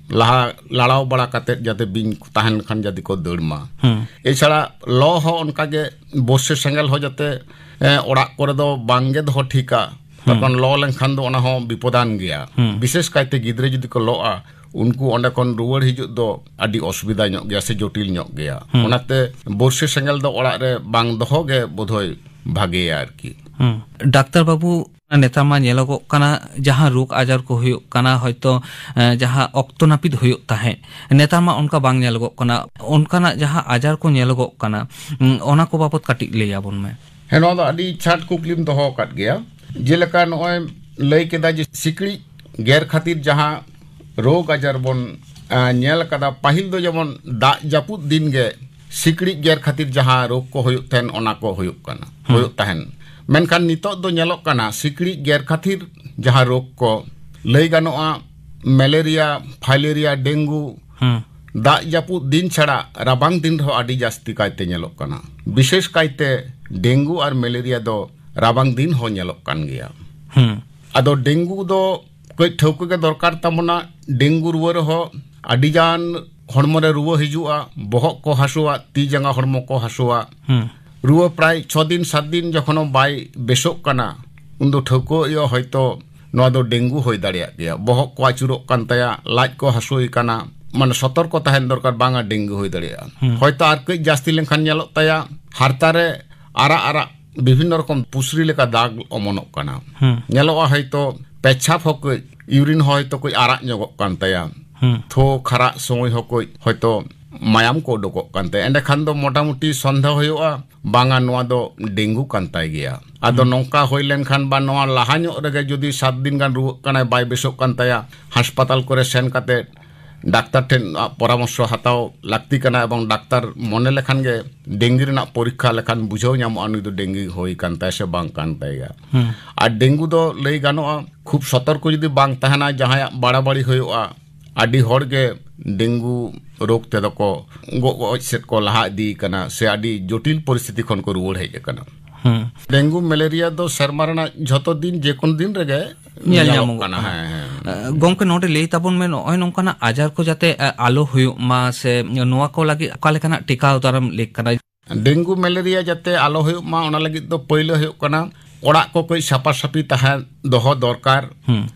ᱞᱟᱦᱟ ᱞᱟᱲᱟᱣ ᱵᱟᱲᱟ ᱠᱟᱛᱮᱫ ᱡᱟᱛᱮ ᱵᱤᱧ ᱠᱚ ᱛᱟᱦᱮᱱ ᱠᱷᱟᱱ ᱡᱟᱛᱮ ᱠᱚ ᱫᱟᱹᱲ ᱢᱟ᱾ ᱦᱩᱸ᱾ ᱮᱪᱷᱟᱲᱟ ᱞᱚ ᱦᱚᱸ ᱚᱱᱠᱟᱜᱮ, ᱵᱚᱨᱥᱮ ᱥᱮᱸᱜᱮᱞ ᱦᱚᱸ ᱡᱟᱛᱮ, ᱮ, ᱚᱲᱟᱜ ᱠᱚᱨᱮ ᱫᱚ ᱵᱟᱝᱜᱮ ᱫᱚᱦᱚ ᱴᱷᱤᱠᱟ᱾ ᱦᱩᱸ᱾ ᱛᱚᱠᱷᱚᱱ ᱞᱚ ᱞᱮᱱᱠᱷᱟᱱ ᱫᱚ ᱚᱱᱟ ᱦᱚᱸ ᱵᱤᱯᱚᱫᱟᱱ ᱜᱮᱭᱟ᱾ ᱦᱩᱸ᱾ ᱵᱤᱥᱮᱥ ᱠᱟᱭᱛᱮ ᱜᱤᱫᱽᱨᱟᱹ ᱡᱩᱫᱤ ᱠᱚ ᱞᱚᱜᱼᱟ, ᱩᱱᱠᱩ ᱚᱸᱰᱮ ᱠᱷᱚᱱ ᱨᱩᱣᱟᱹᱲ ᱦᱤᱡᱩᱜ ᱫᱚ ᱟᱹᱰᱤ ᱚᱥᱩᱵᱤᱫᱷᱟ ᱧᱚᱜ ᱜᱮᱭᱟ ᱥᱮ ᱡᱚᱴᱤᱞ ᱧᱚᱜ ᱜᱮᱭᱟ᱾ ᱦᱩᱸ᱾ ᱚᱱᱟᱛᱮ ᱵᱚᱨᱥᱮ ᱥᱮᱸᱜᱮᱞ ᱫᱚ ᱚᱲᱟᱜ ᱨᱮ ᱵᱟᱝ ᱫᱚᱦᱚ ᱜᱮ ᱵᱳᱫᱷᱚᱭ ᱵᱷᱟᱜᱮᱭᱟ ᱟᱨᱠᱤ᱾ ᱦᱩᱸ᱾ ᱰᱟᱠᱛᱟᱨ ᱵᱟᱹᱵᱩ, ᱱᱮᱛᱟᱨ ᱢᱟ ᱧᱮᱞᱚᱜᱚᱜ ᱠᱟᱱᱟ, ᱡᱟᱦᱟᱸ ᱨᱳᱜᱽ ᱟᱡᱟᱨ ᱠᱚ ᱦᱩᱭᱩᱜ ᱠᱟᱱᱟ, ᱦᱚᱭᱛᱚ, ᱮ, ᱡᱟᱦᱟᱸ ᱚᱠᱛᱚ ᱱᱟᱹᱯᱤᱛ ᱦᱩᱭᱩᱜ ᱛᱟᱦᱮᱸᱫ, ᱱᱮᱛᱟᱨ ᱢᱟ ᱚᱱᱠᱟ ᱵᱟᱝ ᱧᱮᱞᱚᱜᱚᱜ ᱠᱟᱱᱟ᱾ ᱚᱱᱠᱟᱱᱟᱜ ᱡᱟᱦᱟᱸ ᱟᱡᱟᱨ ᱠᱚ ᱧᱮᱞᱚᱜᱚᱜ ᱠᱟᱱᱟ, ᱩᱸ, ᱚᱱᱟ ᱠᱚ ᱵᱟᱵᱚᱛ ᱠᱟᱹᱴᱤᱡ ᱞᱟᱹᱭ ᱟᱵᱚᱱ ᱢᱮ᱾ ᱦᱮᱸ, ᱱᱚᱣᱟ ᱫᱚ ᱟᱹᱰᱤ ᱪᱷᱟᱴ ᱠᱩᱠᱞᱤᱢ ᱫᱚᱦᱚ ᱟᱠᱟᱫ ᱜᱮᱭᱟ᱾ ᱡᱮᱞᱮᱠᱟ ᱱᱚᱜᱼᱚᱭ ᱞᱟᱹᱭ ᱠᱮᱫᱟ ᱡᱮ ᱥᱤᱠᱲᱤᱡ ᱜᱮᱨ ᱠᱷᱟᱹᱛᱤᱨ ᱡᱟᱦᱟᱸ ᱨᱳᱜᱽ ᱟᱡᱟᱨ ᱵᱚᱱ, ᱟ, ᱧᱮᱞ ᱟᱠᱟᱫᱟ, ᱯᱟᱹᱦᱤᱞ ᱫᱚ ᱡᱮᱢᱚᱱ ᱫᱟᱜ ᱡᱟᱹᱯᱩᱫ ᱫᱤᱱ ᱜᱮ ᱥᱤᱠᱲᱤᱡ ᱜᱮᱨ ᱠᱷᱟᱹᱛᱤᱨ ᱡᱟᱦᱟᱸ ᱨᱳᱜᱽ ᱠᱚ ᱦᱩᱭᱩᱜ ᱛᱟᱦᱮᱱ, ᱚᱱᱟ ᱠᱚ ᱦᱩᱭᱩᱜ ᱠᱟᱱᱟ, ᱦᱩᱸ᱾ ᱦᱩᱭᱩᱜ ᱛᱟᱦᱮᱱ᱾ ᱢᱮᱱᱠᱷᱟᱱ ᱱᱤᱛᱚᱜ ᱫᱚ ᱧᱮᱞᱚᱜ ᱠᱟᱱᱟ, ᱥᱤᱠᱲᱤᱡ ᱜᱮᱨ ᱠᱷᱟᱹᱛᱤᱨ ᱡᱟᱦᱟᱸ ᱨᱳᱜᱽ ᱠᱚ, ᱞᱟᱹᱭ ᱜᱟᱱᱚᱜᱼᱟ, ᱢᱮᱞᱮᱨᱤᱭᱟ, ᱯᱷᱟᱭᱞᱮᱨᱤᱭᱟ, ᱰᱮᱝᱜᱩ, ᱦᱩᱸ᱾ ᱫᱟᱜ ᱡᱟᱹᱯᱩᱫ ᱫᱤᱱ ᱪᱷᱟᱲᱟ ᱨᱟᱵᱟᱝ ᱫᱤᱱ ᱨᱮᱦᱚᱸ ᱟᱹᱰᱤ ᱡᱟᱹᱥᱛᱤ ᱠᱟᱭᱛᱮ ᱧᱮᱞᱚᱜ ᱠᱟᱱᱟ᱾ ᱵᱤᱥᱮᱥ ᱠᱟᱭᱛᱮ ᱰᱮᱝᱜᱩ ᱟᱨ ᱢᱮᱞᱮᱨᱤᱭᱟ ᱫᱚ ᱨᱟᱵᱟᱝ ᱫᱤᱱ ᱦᱚᱸ ᱧᱮᱞᱚᱜ ᱠᱟᱱ ᱜᱮᱭᱟ᱾ ᱦᱩᱸ᱾ ᱟᱫᱚ ᱰᱮᱝᱜᱩ ᱫᱚ ᱠᱟᱹᱡ ᱴᱷᱟᱹᱣᱠᱟᱹ ᱜᱮ ᱫᱚᱨᱠᱟᱨ ᱛᱟᱵᱚᱱᱟ᱾ ᱰᱮᱝᱜᱩ ᱨᱩᱣᱟᱹ ᱨᱮᱦᱚᱸ ᱟᱹᱰᱤᱜᱟᱱ ᱦᱚᱲᱢᱚ ᱨᱮ ᱨᱩᱣᱟᱹ ᱦᱤᱡᱩᱜᱼᱟ, ᱵᱚᱦᱚᱜ ᱠᱚ ᱦᱟᱹᱥᱩᱣᱟ, ᱛᱤ ᱡᱟᱸᱜᱟ ᱦᱚᱲᱢᱚ ᱠᱚ ᱦᱟᱹᱥᱩᱣᱟ᱾ ᱦᱩᱸ᱾ ᱨᱩᱣᱟᱹ ᱯᱨᱟᱭ ᱪᱷᱚ ᱫᱤᱱ ᱥᱟᱛ ᱫᱤᱱ ᱡᱚᱠᱷᱚᱱ ᱦᱚᱸ ᱵᱟᱭ ᱵᱮᱥᱚᱜ ᱠᱟᱱᱟ, ᱩᱱᱫᱚ ᱴᱷᱟᱹᱣᱠᱟᱹ ᱦᱩᱭᱩᱜᱼᱟ ᱦᱚᱭᱛᱚ ᱱᱚᱣᱟ ᱫᱚ ᱰᱮᱝᱜᱩ ᱦᱩᱭ ᱫᱟᱲᱮᱭᱟᱜ ᱜᱮᱭᱟ᱾ ᱵᱚᱦᱚᱜ ᱠᱚ ᱟᱹᱪᱩᱨᱚᱜ ᱠᱟᱱ ᱛᱟᱭᱟ, ᱞᱟᱡ ᱠᱚ ᱦᱟᱹᱥᱩᱭᱮ ᱠᱟᱱᱟ, ᱢᱟᱱᱮ ᱥᱚᱛᱚᱨᱠᱚ ᱛᱟᱦᱮᱱ ᱫᱚᱨᱠᱟᱨ, ᱵᱟᱝᱟ ᱰᱮᱝᱜᱩ ᱦᱩᱭ ᱫᱟᱲᱮᱭᱟᱜᱼᱟ᱾ ᱦᱩᱸ᱾ ᱦᱚᱭᱛᱚ ᱟᱨ ᱠᱟᱹᱡ ᱡᱟᱹᱥᱛᱤ ᱞᱮᱱᱠᱷᱟᱱ ᱧᱮᱞᱚᱜ ᱛᱟᱭᱟ ᱦᱟᱨᱛᱟ ᱨᱮ ᱟᱨᱟᱜ ᱟᱨᱟᱜ ᱵᱤᱵᱷᱤᱱᱱᱚ ᱨᱚᱠᱚᱢ ᱯᱩᱥᱨᱤ ᱞᱮᱠᱟ ᱫᱟᱜᱽ ᱚᱢᱚᱱᱚᱜ ᱠᱟᱱᱟ᱾ ᱦᱩᱸ᱾ ᱧᱮᱞᱚᱜᱼᱟ ᱦᱚᱭᱛᱚ ᱯᱮᱪᱷᱟᱯ ᱦᱚᱸ ᱠᱟᱹᱡ, ᱤᱭᱩᱨᱤᱱ ᱦᱚᱸ ᱦᱚᱭᱛᱚ ᱠᱟᱹᱡ ᱟᱨᱟᱜ ᱧᱚᱜᱚᱜ ᱠᱟᱱ ᱛᱟᱭᱟ᱾ ᱦᱩᱸ᱾ ᱛᱷᱚ ᱠᱷᱟᱨᱟᱜ ᱥᱚᱢᱚᱭ ᱦᱚᱸ ᱠᱟᱹᱡ ᱦᱚᱭᱛᱚ ᱢᱟᱭᱟᱢ ᱠᱚ ᱩᱰᱩᱠᱚᱜ ᱠᱟᱱ ᱛᱟᱭᱟ᱾ ᱮᱸᱰᱮᱠᱷᱟᱱ ᱫᱚ ᱢᱚᱴᱟᱢᱩᱴᱤ ᱥᱚᱱᱫᱮᱦᱚ ᱦᱩᱭᱩᱜᱼᱟ, ᱵᱟᱝᱟ ᱱᱚᱣᱟ ᱫᱚ ᱰᱮᱝᱜᱩ ᱠᱟᱱ ᱛᱟᱭ ᱜᱮᱭᱟ᱾ ᱟᱫᱚ ᱦᱩᱸ᱾ ᱱᱚᱝᱠᱟ ᱦᱩᱭ ᱞᱮᱱᱠᱷᱟᱱ ᱵᱟ ᱱᱚᱣᱟ ᱞᱟᱦᱟ ᱧᱚᱜ ᱨᱮᱜᱮ ᱡᱩᱫᱤ ᱥᱟᱛ ᱫᱤᱱ ᱜᱟᱱ ᱨᱩᱣᱟᱹᱜ ᱠᱟᱱᱟᱭ, ᱵᱟᱭ ᱵᱮᱥᱚᱜ ᱠᱟᱱ ᱛᱟᱭᱟ, ᱦᱟᱥᱯᱟᱛᱟᱞ ᱠᱚᱨᱮ ᱥᱮᱱ ᱠᱟᱛᱮ ᱰᱟᱠᱛᱟᱨ ᱴᱷᱮᱱ ᱯᱚᱨᱟᱢᱚᱨᱥᱚ ᱦᱟᱛᱟᱣ ᱞᱟᱹᱠᱛᱤ ᱠᱟᱱᱟ, ᱮᱵᱚᱝ ᱰᱟᱠᱛᱟᱨ ᱢᱚᱱᱮ ᱞᱮᱠᱷᱟᱱ ᱜᱮ ᱰᱮᱝᱜᱤ ᱨᱮᱱᱟᱜ ᱯᱚᱨᱤᱠᱠᱷᱟ ᱞᱮᱠᱷᱟᱱ ᱵᱩᱡᱷᱟᱹᱣ ᱧᱟᱢᱚᱜᱼᱟ ᱱᱩᱭ ᱫᱚ ᱰᱮᱝᱜᱤ ᱦᱩᱭ ᱠᱟᱱ ᱛᱟᱭᱟ ᱥᱮ ᱵᱟᱝ ᱠᱟᱱ ᱛᱟᱭᱟ᱾ ᱦᱩᱸ᱾ ᱟᱨ ᱰᱮᱝᱜᱩ ᱫᱚ ᱞᱟᱹᱭ ᱜᱟᱱᱚᱜᱼᱟ ᱠᱷᱩᱵ ᱥᱚᱛᱚᱨᱠᱚ ᱡᱩᱫᱤ ᱵᱟᱝ ᱛᱟᱦᱮᱱᱟ, ᱡᱟᱦᱟᱸᱭᱟᱜ ᱵᱟᱲᱟᱵᱟᱲᱤ ᱦᱩᱭᱩᱜᱼᱟ, ᱟᱹᱰᱤ ᱦᱚᱲ ᱜᱮ ᱰᱮᱝᱜᱩ ᱨᱳᱜᱽ ᱛᱮᱫᱚ ᱠᱚ ᱜᱚᱡ ᱜᱚᱡ ᱥᱮᱫ ᱠᱚ ᱞᱟᱦᱟ ᱤᱫᱤ ᱠᱟᱱᱟ, ᱥᱮ ᱟᱹᱰᱤ ᱡᱚᱴᱤᱞ ᱯᱚᱨᱤᱥᱛᱷᱤᱛᱤ ᱠᱷᱚᱱ ᱠᱚ ᱨᱩᱣᱟᱹᱲ ᱦᱮᱡ ᱟᱠᱟᱱᱟ᱾ ᱦᱩᱸ᱾ ᱰᱮᱝᱜᱩ ᱢᱮᱞᱮᱨᱤᱭᱟ ᱫᱚ ᱥᱮᱨᱢᱟ ᱨᱮᱱᱟᱜ ᱡᱷᱚᱛᱚ ᱫᱤᱱ, ᱡᱮ ᱠᱳᱱᱳ ᱫᱤᱱ ᱨᱮᱜᱮ ᱧᱮᱞ ᱧᱮᱞᱚᱜ ᱧᱟᱢᱚᱜᱚᱜ ᱠᱟᱱᱟ᱾ ᱠᱟᱱᱟ᱾ ᱦᱮᱸ, ᱦᱮᱸ᱾ ᱮ, ᱜᱚᱢᱠᱮ, ᱱᱚᱰᱮ ᱞᱟᱹᱭ ᱛᱟᱵᱚᱱ ᱢᱮ, ᱱᱚᱜᱼᱚᱭ ᱱᱚᱝᱠᱟᱱᱟᱜ ᱟᱡᱟᱨ ᱠᱚ ᱡᱟᱛᱮ, ᱮ, ᱟᱞᱚ ᱦᱩᱭᱩᱜ ᱢᱟ, ᱥᱮ ᱱᱚᱣᱟ ᱠᱚ ᱞᱟᱹᱜᱤᱫ ᱚᱠᱟ ᱞᱮᱠᱟᱱᱟᱜ ᱴᱤᱠᱟᱣ ᱫᱟᱨᱟᱢ ᱞᱮᱠ ᱠᱟᱱᱟ? ᱰᱮᱝᱜᱩ ᱢᱮᱞᱮᱨᱤᱭᱟ ᱡᱟᱛᱮ ᱟᱞᱚ ᱦᱩᱭᱩᱜ ᱢᱟ, ᱚᱱᱟ ᱞᱟᱹᱜᱤᱫ ᱫᱚ ᱯᱟᱹᱭᱞᱟᱹ ᱦᱩᱭᱩᱜ ᱠᱟᱱᱟ, ᱚᱲᱟᱜ ᱠᱚ ᱠᱟᱹᱡ ᱥᱟᱯᱷᱟ ᱥᱟᱹᱯᱷᱤ ᱛᱟᱦᱮᱸ ᱫᱚᱦᱚ ᱫᱚᱨᱠᱟᱨ᱾ ᱦᱩᱸ᱾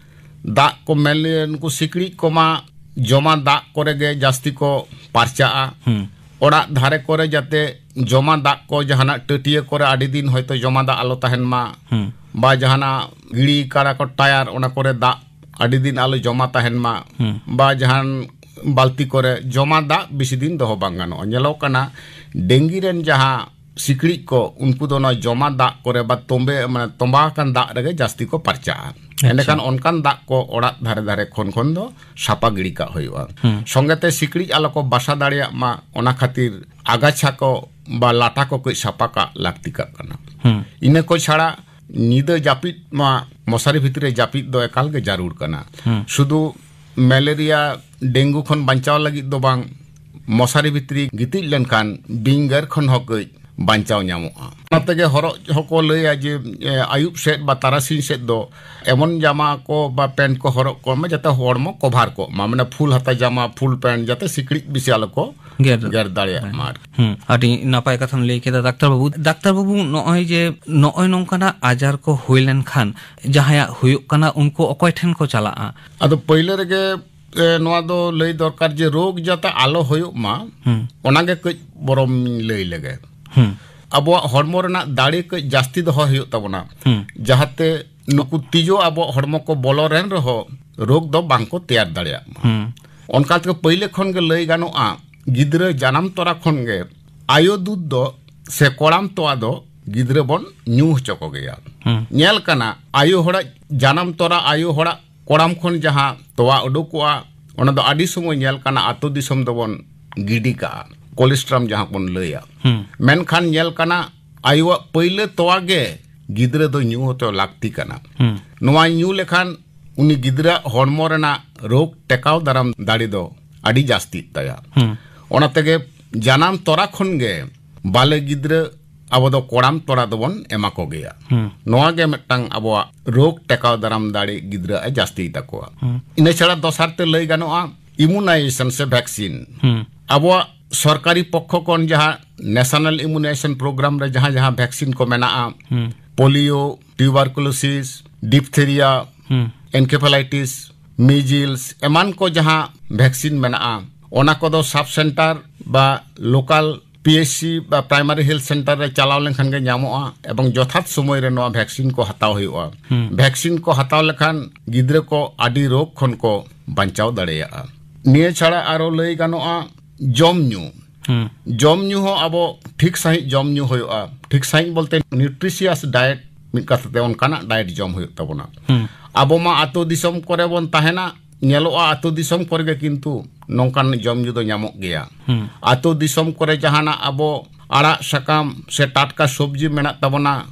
ᱫᱟᱜ ᱠᱚ ᱢᱮᱞᱮ-, ᱱᱩᱠᱩ ᱥᱤᱠᱲᱤᱡ ᱠᱚᱢᱟ ᱡᱚᱢᱟ ᱫᱟᱜ ᱠᱚᱨᱮ ᱜᱮ ᱡᱟᱹᱥᱛᱤ ᱠᱚ ᱯᱟᱨᱪᱟᱜᱼᱟ᱾ ᱦᱩᱸ᱾ ᱚᱲᱟᱜ ᱫᱷᱟᱨᱮ ᱠᱚᱨᱮ ᱡᱟᱛᱮ ᱡᱚᱢᱟ ᱫᱟᱜ ᱠᱚ ᱡᱟᱦᱟᱱᱟᱜ ᱴᱟᱹᱴᱭᱟᱹ ᱠᱚᱨᱮ ᱟᱹᱰᱤ ᱫᱤᱱ ᱦᱚᱭᱛᱳ ᱡᱚᱢᱟ ᱫᱟᱜ ᱟᱞᱚ ᱛᱟᱦᱮᱱ ᱢᱟ, ᱦᱩᱸ᱾ ᱵᱟ ᱡᱟᱦᱟᱱᱟᱜ ᱜᱤᱲᱤ ᱠᱟᱫᱟ ᱠᱚ ᱴᱟᱭᱟᱨ, ᱚᱱᱟ ᱠᱚᱨᱮ ᱫᱟᱜ ᱟᱹᱰᱤ ᱫᱤᱱ ᱟᱞᱚ ᱡᱚᱢᱟ ᱛᱟᱦᱮᱱ ᱢᱟ, ᱦᱩᱸ᱾ ᱵᱟ ᱡᱟᱦᱟᱱ ᱵᱟᱹᱞᱛᱤ ᱠᱚᱨᱮ ᱡᱚᱢᱟ ᱫᱟᱜ ᱵᱮᱥᱤ ᱫᱤᱱ ᱫᱚᱦᱚ ᱵᱟᱝ ᱜᱟᱱᱚᱜᱼᱟ᱾ ᱧᱮᱞᱚᱜ ᱠᱟᱱᱟ, ᱰᱮᱝᱜᱤ ᱨᱮᱱ ᱡᱟᱦᱟᱸ ᱥᱤᱠᱲᱤᱡ ᱠᱚ, ᱩᱱᱠᱩ ᱫᱚ ᱱᱚᱣᱟ ᱡᱚᱢᱟ ᱫᱟᱜ ᱠᱚᱨᱮ ᱵᱟ ᱛᱚᱸᱵᱮ, ᱢᱟᱱᱮ ᱛᱚᱸᱵᱟ ᱟᱠᱟᱱ ᱫᱟᱜ ᱨᱮᱜᱮ ᱡᱟᱹᱥᱛᱤ ᱠᱚ ᱯᱟᱨᱪᱟᱜᱼᱟ᱾ ᱟᱪᱪᱷᱟ᱾ ᱮᱸᱰᱮᱠᱷᱟᱱ ᱚᱱᱠᱟᱱ ᱫᱟᱜ ᱠᱚ ᱚᱲᱟᱜ ᱫᱷᱟᱨᱮ ᱫᱷᱟᱨᱮ ᱠᱷᱚᱱ ᱠᱷᱚᱱ ᱫᱚ ᱥᱟᱯᱷᱟ ᱜᱤᱰᱤ ᱠᱟᱜ ᱦᱩᱭᱩᱜᱼᱟ᱾ ᱦᱩᱸ᱾ ᱥᱚᱸᱜᱮ ᱛᱮ ᱥᱤᱠᱲᱤᱡ ᱟᱞᱚ ᱠᱚ ᱵᱟᱥᱟ ᱫᱟᱲᱮᱭᱟᱜ ᱢᱟ, ᱚᱱᱟ ᱠᱷᱟᱹᱛᱤᱨ ᱟᱜᱟᱪᱷᱟ ᱠᱚ ᱵᱟ ᱞᱟᱴᱟ ᱠᱚ ᱠᱟᱹᱡ ᱥᱟᱯᱷᱟ ᱠᱟᱜ ᱞᱟᱹᱠᱛᱤ ᱠᱟᱜ ᱠᱟᱱᱟ᱾ ᱦᱩᱸ᱾ ᱤᱱᱟᱹ ᱠᱚ ᱪᱷᱟᱲᱟ ᱧᱤᱫᱟᱹ ᱡᱟᱹᱯᱤᱫ ᱢᱟ ᱢᱚᱥᱟᱨᱤ ᱵᱷᱤᱛᱨᱤ ᱨᱮ ᱡᱟᱹᱯᱤᱫ ᱫᱚ ᱮᱠᱟᱞ ᱜᱮ ᱡᱟᱹᱨᱩᱲ ᱠᱟᱱᱟ᱾ ᱦᱩᱸ᱾ ᱥᱩᱫᱷᱩ ᱢᱮᱞᱮᱨᱤᱭᱟ, ᱰᱮᱝᱜᱩ ᱠᱷᱚᱱ ᱵᱟᱧᱪᱟᱣ ᱞᱟᱹᱜᱤᱫ ᱫᱚ ᱵᱟᱝ, ᱢᱚᱥᱟᱨᱤ ᱵᱷᱤᱛᱨᱤ ᱜᱤᱛᱤᱡ ᱞᱮᱱᱠᱷᱟᱱ ᱵᱤᱧ ᱜᱮᱨ ᱠᱷᱚᱱ ᱦᱚᱸ ᱠᱟᱹᱡ ᱵᱟᱧᱪᱟᱣ ᱧᱟᱢᱚᱜᱼᱟ᱾ ᱚᱱᱟ ᱛᱮᱜᱮ ᱦᱚᱨᱚᱜ ᱦᱚᱸᱠᱚ ᱞᱟᱹᱭᱟ ᱡᱮ, ᱮ, ᱟᱹᱭᱩᱵ ᱥᱮᱫ ᱵᱟ ᱛᱟᱨᱟᱥᱤᱧ ᱥᱮᱫ ᱫᱚ ᱮᱢᱚᱱ ᱡᱟᱢᱟ ᱠᱚ ᱵᱟ ᱯᱮᱱᱴ ᱠᱚ ᱦᱚᱨᱚᱜ ᱠᱚᱜ ᱢᱟ ᱡᱟᱛᱮ ᱦᱚᱲᱢᱚ ᱠᱚᱵᱷᱟᱨ ᱠᱚᱜ ᱢᱟ, ᱢᱟᱱᱮ ᱯᱷᱩᱞ ᱦᱟᱛᱟ ᱡᱟᱢᱟ, ᱯᱷᱩᱞ ᱯᱮᱱᱴ, ᱡᱟᱛᱮ ᱥᱤᱠᱲᱤᱡ ᱵᱮᱥᱤ ᱟᱞᱚ ᱠᱚ ᱜᱮᱨ᱾ ᱜᱮᱨ ᱫᱟᱲᱮᱭᱟᱜ ᱢᱟ ᱟᱨᱠᱤ᱾ ᱦᱩᱸ, ᱟᱹᱰᱤ ᱱᱟᱯᱟᱭ ᱠᱟᱛᱷᱟᱢ ᱞᱟᱹᱭ ᱠᱮᱫᱟ ᱰᱟᱠᱛᱟᱨ ᱵᱟᱹᱵᱩ᱾ ᱰᱟᱠᱛᱟᱨ ᱵᱟᱹᱵᱩ, ᱱᱚᱜᱼᱚᱭ ᱡᱮ ᱱᱚᱜᱼᱚᱭ ᱱᱚᱝᱠᱟᱱᱟᱜ ᱟᱡᱟᱨ ᱠᱚ ᱦᱩᱭ ᱞᱮᱱᱠᱷᱟᱱ ᱡᱟᱦᱟᱸᱭᱟᱜ ᱦᱩᱭᱩᱜ ᱠᱟᱱᱟ, ᱩᱱᱠᱩ ᱚᱠᱚᱭ ᱴᱷᱮᱱ ᱠᱚ ᱪᱟᱞᱟᱜᱼᱟ? ᱟᱫᱚ ᱯᱟᱹᱭᱞᱟᱹ ᱨᱮᱜᱮ, ᱮ, ᱱᱚᱣᱟ ᱫᱚ ᱞᱟᱹᱭ ᱫᱚᱨᱠᱟᱨ ᱡᱮ ᱨᱳᱜᱽ ᱡᱟᱛᱮ ᱟᱞᱚ ᱦᱩᱭᱩᱜ ᱢᱟ, ᱦᱩᱸ᱾ ᱚᱱᱟᱜᱮ ᱠᱟᱹᱡ ᱵᱚᱨᱚᱢ ᱞᱟᱹᱭ ᱞᱮᱜᱮ᱾ ᱦᱩᱸ᱾ ᱟᱵᱚᱣᱟᱜ ᱦᱚᱲᱢᱚ ᱨᱮᱱᱟᱜ ᱫᱟᱲᱮ ᱠᱟᱹᱡ ᱡᱟᱹᱥᱛᱤ ᱫᱚᱦᱚ ᱦᱩᱭᱩᱜ ᱛᱟᱵᱚᱱᱟ, ᱦᱩᱸ᱾ ᱡᱟᱦᱟᱸᱛᱮ ᱱᱩᱠᱩ ᱛᱤᱡᱩ ᱟᱵᱚᱣᱟᱜ ᱦᱚᱲᱢᱚ ᱠᱚ ᱵᱚᱞᱚ ᱨᱮᱱ ᱨᱮᱦᱚᱸ ᱨᱳᱜᱽ ᱫᱚ ᱵᱟᱝ ᱠᱚ ᱛᱮᱭᱟᱨ ᱫᱟᱲᱮᱭᱟᱜ ᱢᱟ᱾ ᱦᱩᱸ᱾ ᱚᱱᱠᱟ ᱛᱮᱜᱮ ᱯᱟᱹᱭᱞᱟᱹ ᱠᱷᱚᱱ ᱜᱮ ᱞᱟᱹᱭ ᱜᱟᱱᱚᱜᱼᱟ, ᱜᱤᱫᱽᱨᱟᱹ ᱡᱟᱱᱟᱢ ᱛᱚᱨᱟ ᱠᱷᱚᱱ ᱜᱮ ᱟᱭᱳ ᱫᱩᱫᱷ ᱫᱚ ᱥᱮ ᱠᱚᱲᱟᱢ ᱛᱚᱣᱟ ᱫᱚ ᱜᱤᱫᱽᱨᱟᱹ ᱵᱚᱱ ᱧᱩ ᱦᱚᱪᱚ ᱠᱚᱜᱮᱭᱟ᱾ ᱦᱩᱸ᱾ ᱧᱮᱞ ᱠᱟᱱᱟ, ᱟᱭᱳ ᱦᱚᱲᱟᱜ ᱡᱟᱱᱟᱢ ᱛᱚᱨᱟ ᱟᱭᱳ ᱦᱚᱲᱟᱜ ᱠᱚᱲᱟᱢ ᱠᱷᱚᱱ ᱡᱟᱦᱟᱸ ᱛᱚᱣᱟ ᱩᱰᱩᱠᱚᱜᱼᱟ, ᱚᱱᱟ ᱫᱚ ᱟᱹᱰᱤ ᱥᱚᱢᱚᱭ ᱧᱮᱞ ᱠᱟᱱᱟ ᱟᱛᱳ ᱫᱤᱥᱚᱢ ᱫᱚᱵᱚᱱ ᱜᱤᱰᱤ ᱠᱟᱜᱼᱟ, ᱠᱚᱞᱮᱥᱴᱨᱟᱢ ᱡᱟᱦᱟᱸ ᱵᱚᱱ ᱞᱟᱹᱭᱟ᱾ ᱦᱩᱸ᱾ ᱢᱮᱱᱠᱷᱟᱱ ᱧᱮᱞ ᱠᱟᱱᱟ, ᱟᱭᱳᱣᱟᱜ ᱯᱟᱹᱭᱞᱟᱹ ᱛᱚᱣᱟ ᱜᱮ ᱜᱤᱫᱽᱨᱟᱹ ᱫᱚ ᱧᱩ ᱦᱚᱪᱚ ᱞᱟᱹᱠᱛᱤ ᱠᱟᱱᱟ᱾ ᱦᱩᱸ᱾ ᱱᱚᱣᱟ ᱧᱩ ᱞᱮᱠᱷᱟᱱ ᱩᱱᱤ ᱜᱤᱫᱽᱨᱟᱹᱣᱟᱜ ᱦᱚᱲᱢᱚ ᱨᱮᱱᱟᱜ ᱨᱳᱜᱽ ᱴᱮᱠᱟᱣ ᱫᱟᱨᱟᱢ ᱫᱟᱲᱮ ᱫᱚ ᱟᱹᱰᱤ ᱡᱟᱹᱥᱛᱤᱜ ᱛᱟᱭᱟ᱾ ᱦᱩᱸ᱾ ᱚᱱᱟ ᱛᱮᱜᱮ ᱡᱟᱱᱟᱢ ᱛᱚᱨᱟ ᱠᱷᱚᱱ ᱜᱮ ᱵᱟᱞᱮ ᱜᱤᱫᱽᱨᱟᱹ ᱟᱵᱚ ᱫᱚ ᱠᱚᱲᱟᱢ ᱛᱚᱲᱟ ᱫᱚᱵᱚᱱ ᱮᱢᱟ ᱠᱚᱜᱮᱭᱟ᱾ ᱦᱩᱸ᱾ ᱱᱚᱣᱟ ᱜᱮ ᱢᱤᱫᱴᱟᱝ ᱟᱵᱚᱣᱟᱜ ᱨᱳᱜᱽ ᱴᱮᱠᱟᱣ ᱫᱟᱨᱟᱢ ᱫᱟᱲᱮ ᱜᱤᱫᱽᱨᱟᱹ ᱮ ᱡᱟᱹᱥᱛᱤᱭ ᱛᱟᱠᱚᱣᱟ᱾ ᱦᱩᱸ᱾ ᱤᱱᱟᱹ ᱪᱷᱟᱲᱟ ᱫᱚᱥᱟᱨ ᱛᱮ ᱞᱟᱹᱭ ᱜᱟᱱᱚᱜᱼᱟ ᱤᱢᱩᱱᱟᱭᱡᱮᱥᱚᱱ ᱥᱮ ᱵᱷᱮᱠᱥᱤᱱ᱾ ᱦᱩᱸ᱾ ᱟᱵᱚᱣᱟᱜ ᱥᱚᱨᱠᱟᱨᱤ ᱯᱚᱠᱠᱷᱚ ᱠᱷᱚᱱ ᱡᱟᱦᱟᱸ ᱱᱮᱥᱚᱱᱟᱞ ᱤᱢᱩᱱᱟᱭᱡᱮᱥᱚᱱ ᱯᱨᱳᱜᱨᱟᱢ ᱨᱮ ᱡᱟᱦᱟᱸ ᱡᱟᱦᱟᱸ ᱵᱷᱮᱠᱥᱤᱱ ᱠᱚ ᱢᱮᱱᱟᱜᱼᱟ, ᱦᱩᱸ᱾ ᱯᱳᱞᱤᱭᱳ, ᱴᱤᱭᱩᱵᱟᱨᱠᱩᱞᱳᱥᱤᱥ, ᱰᱤᱯᱛᱷᱮᱨᱤᱭᱟ, ᱦᱩᱸ᱾ ᱮᱱᱠᱮᱯᱷᱟᱞᱟᱭᱴᱤᱥ, ᱢᱤᱡᱤᱞᱥ ᱮᱢᱟᱱ ᱠᱚ ᱡᱟᱦᱟᱸ ᱵᱷᱮᱠᱥᱤᱱ ᱢᱮᱱᱟᱜᱼᱟ, ᱚᱱᱟ ᱠᱚᱫᱚ ᱥᱟᱵ ᱥᱮᱱᱴᱟᱨ ᱵᱟ ᱞᱳᱠᱟᱞ ᱯᱤ ᱮᱭᱤᱪ ᱥᱤ ᱵᱟ ᱯᱨᱟᱭᱢᱟᱨᱤ ᱦᱮᱞᱛᱷ ᱥᱮᱱᱴᱟᱨ ᱨᱮ ᱪᱟᱞᱟᱣ ᱞᱮᱱᱠᱷᱟᱱ ᱜᱮ ᱧᱟᱢᱚᱜᱼᱟ ᱮᱵᱚᱝ ᱡᱚᱛᱷᱟᱛ ᱥᱚᱢᱚᱭ ᱨᱮ ᱱᱚᱣᱟ ᱵᱷᱮᱠᱥᱤᱱ ᱠᱚ ᱦᱟᱛᱟᱣ ᱦᱩᱭᱩᱜᱼᱟ᱾ ᱦᱩᱸ᱾ ᱵᱷᱮᱠᱥᱤᱱ ᱠᱚ ᱦᱟᱛᱟᱣ ᱞᱮᱠᱷᱟᱱ ᱜᱤᱫᱽᱨᱟᱹ ᱠᱚ ᱟᱹᱰᱤ ᱨᱳᱜᱽ ᱠᱷᱚᱱ ᱠᱚ ᱵᱟᱧᱪᱟᱣ ᱫᱟᱲᱮᱭᱟᱜᱼᱟ᱾ ᱱᱤᱭᱟᱹ ᱪᱷᱟᱲᱟ ᱟᱨᱚ ᱞᱟᱹᱭ ᱜᱟᱱᱚᱜᱼᱟ ᱡᱚᱢ ᱧᱩ᱾ ᱦᱩᱸ᱾ ᱡᱚᱢ ᱧᱩ ᱦᱚᱸ ᱟᱵᱚ ᱴᱷᱤᱠ ᱥᱟᱺᱦᱤᱡ ᱡᱚᱢ ᱧᱩ ᱦᱩᱭᱩᱜᱼᱟ᱾ ᱴᱷᱤᱠ ᱥᱟᱺᱦᱤᱡ ᱵᱚᱞᱛᱮ ᱱᱤᱭᱩᱴᱨᱤᱥᱤᱭᱟᱥ ᱰᱟᱭᱮᱴ, ᱢᱤᱫ ᱠᱟᱛᱷᱟ ᱛᱮ ᱚᱱᱠᱟᱱᱟᱜ ᱰᱟᱭᱮᱴ ᱡᱚᱢ ᱦᱩᱭᱩᱜ ᱛᱟᱵᱚᱱᱟ᱾ ᱦᱩᱸ᱾ ᱟᱵᱚ ᱢᱟ ᱟᱛᱳ ᱫᱤᱥᱚᱢ ᱠᱚᱨᱮ ᱵᱚᱱ ᱛᱟᱦᱮᱱᱟ, ᱧᱮᱞᱚᱜᱼᱟ ᱟᱛᱳ ᱫᱤᱥᱚᱢ ᱠᱚᱨᱮ ᱜᱮ ᱠᱤᱱᱛᱩ ᱱᱚᱝᱠᱟᱱ ᱡᱚᱢ ᱧᱩ ᱫᱚ ᱧᱟᱢᱚᱜ ᱜᱮᱭᱟ᱾ ᱦᱩᱸ᱾ ᱟᱛᱳ ᱫᱤᱥᱚᱢ ᱠᱚᱨᱮ ᱡᱟᱦᱟᱱᱟᱜ ᱟᱵᱚ ᱟᱲᱟᱜ ᱥᱟᱠᱟᱢ ᱥᱮ ᱴᱟᱴᱠᱟ ᱥᱚᱵᱽᱡᱤ ᱢᱮᱱᱟᱜ ᱛᱟᱵᱚᱱᱟ,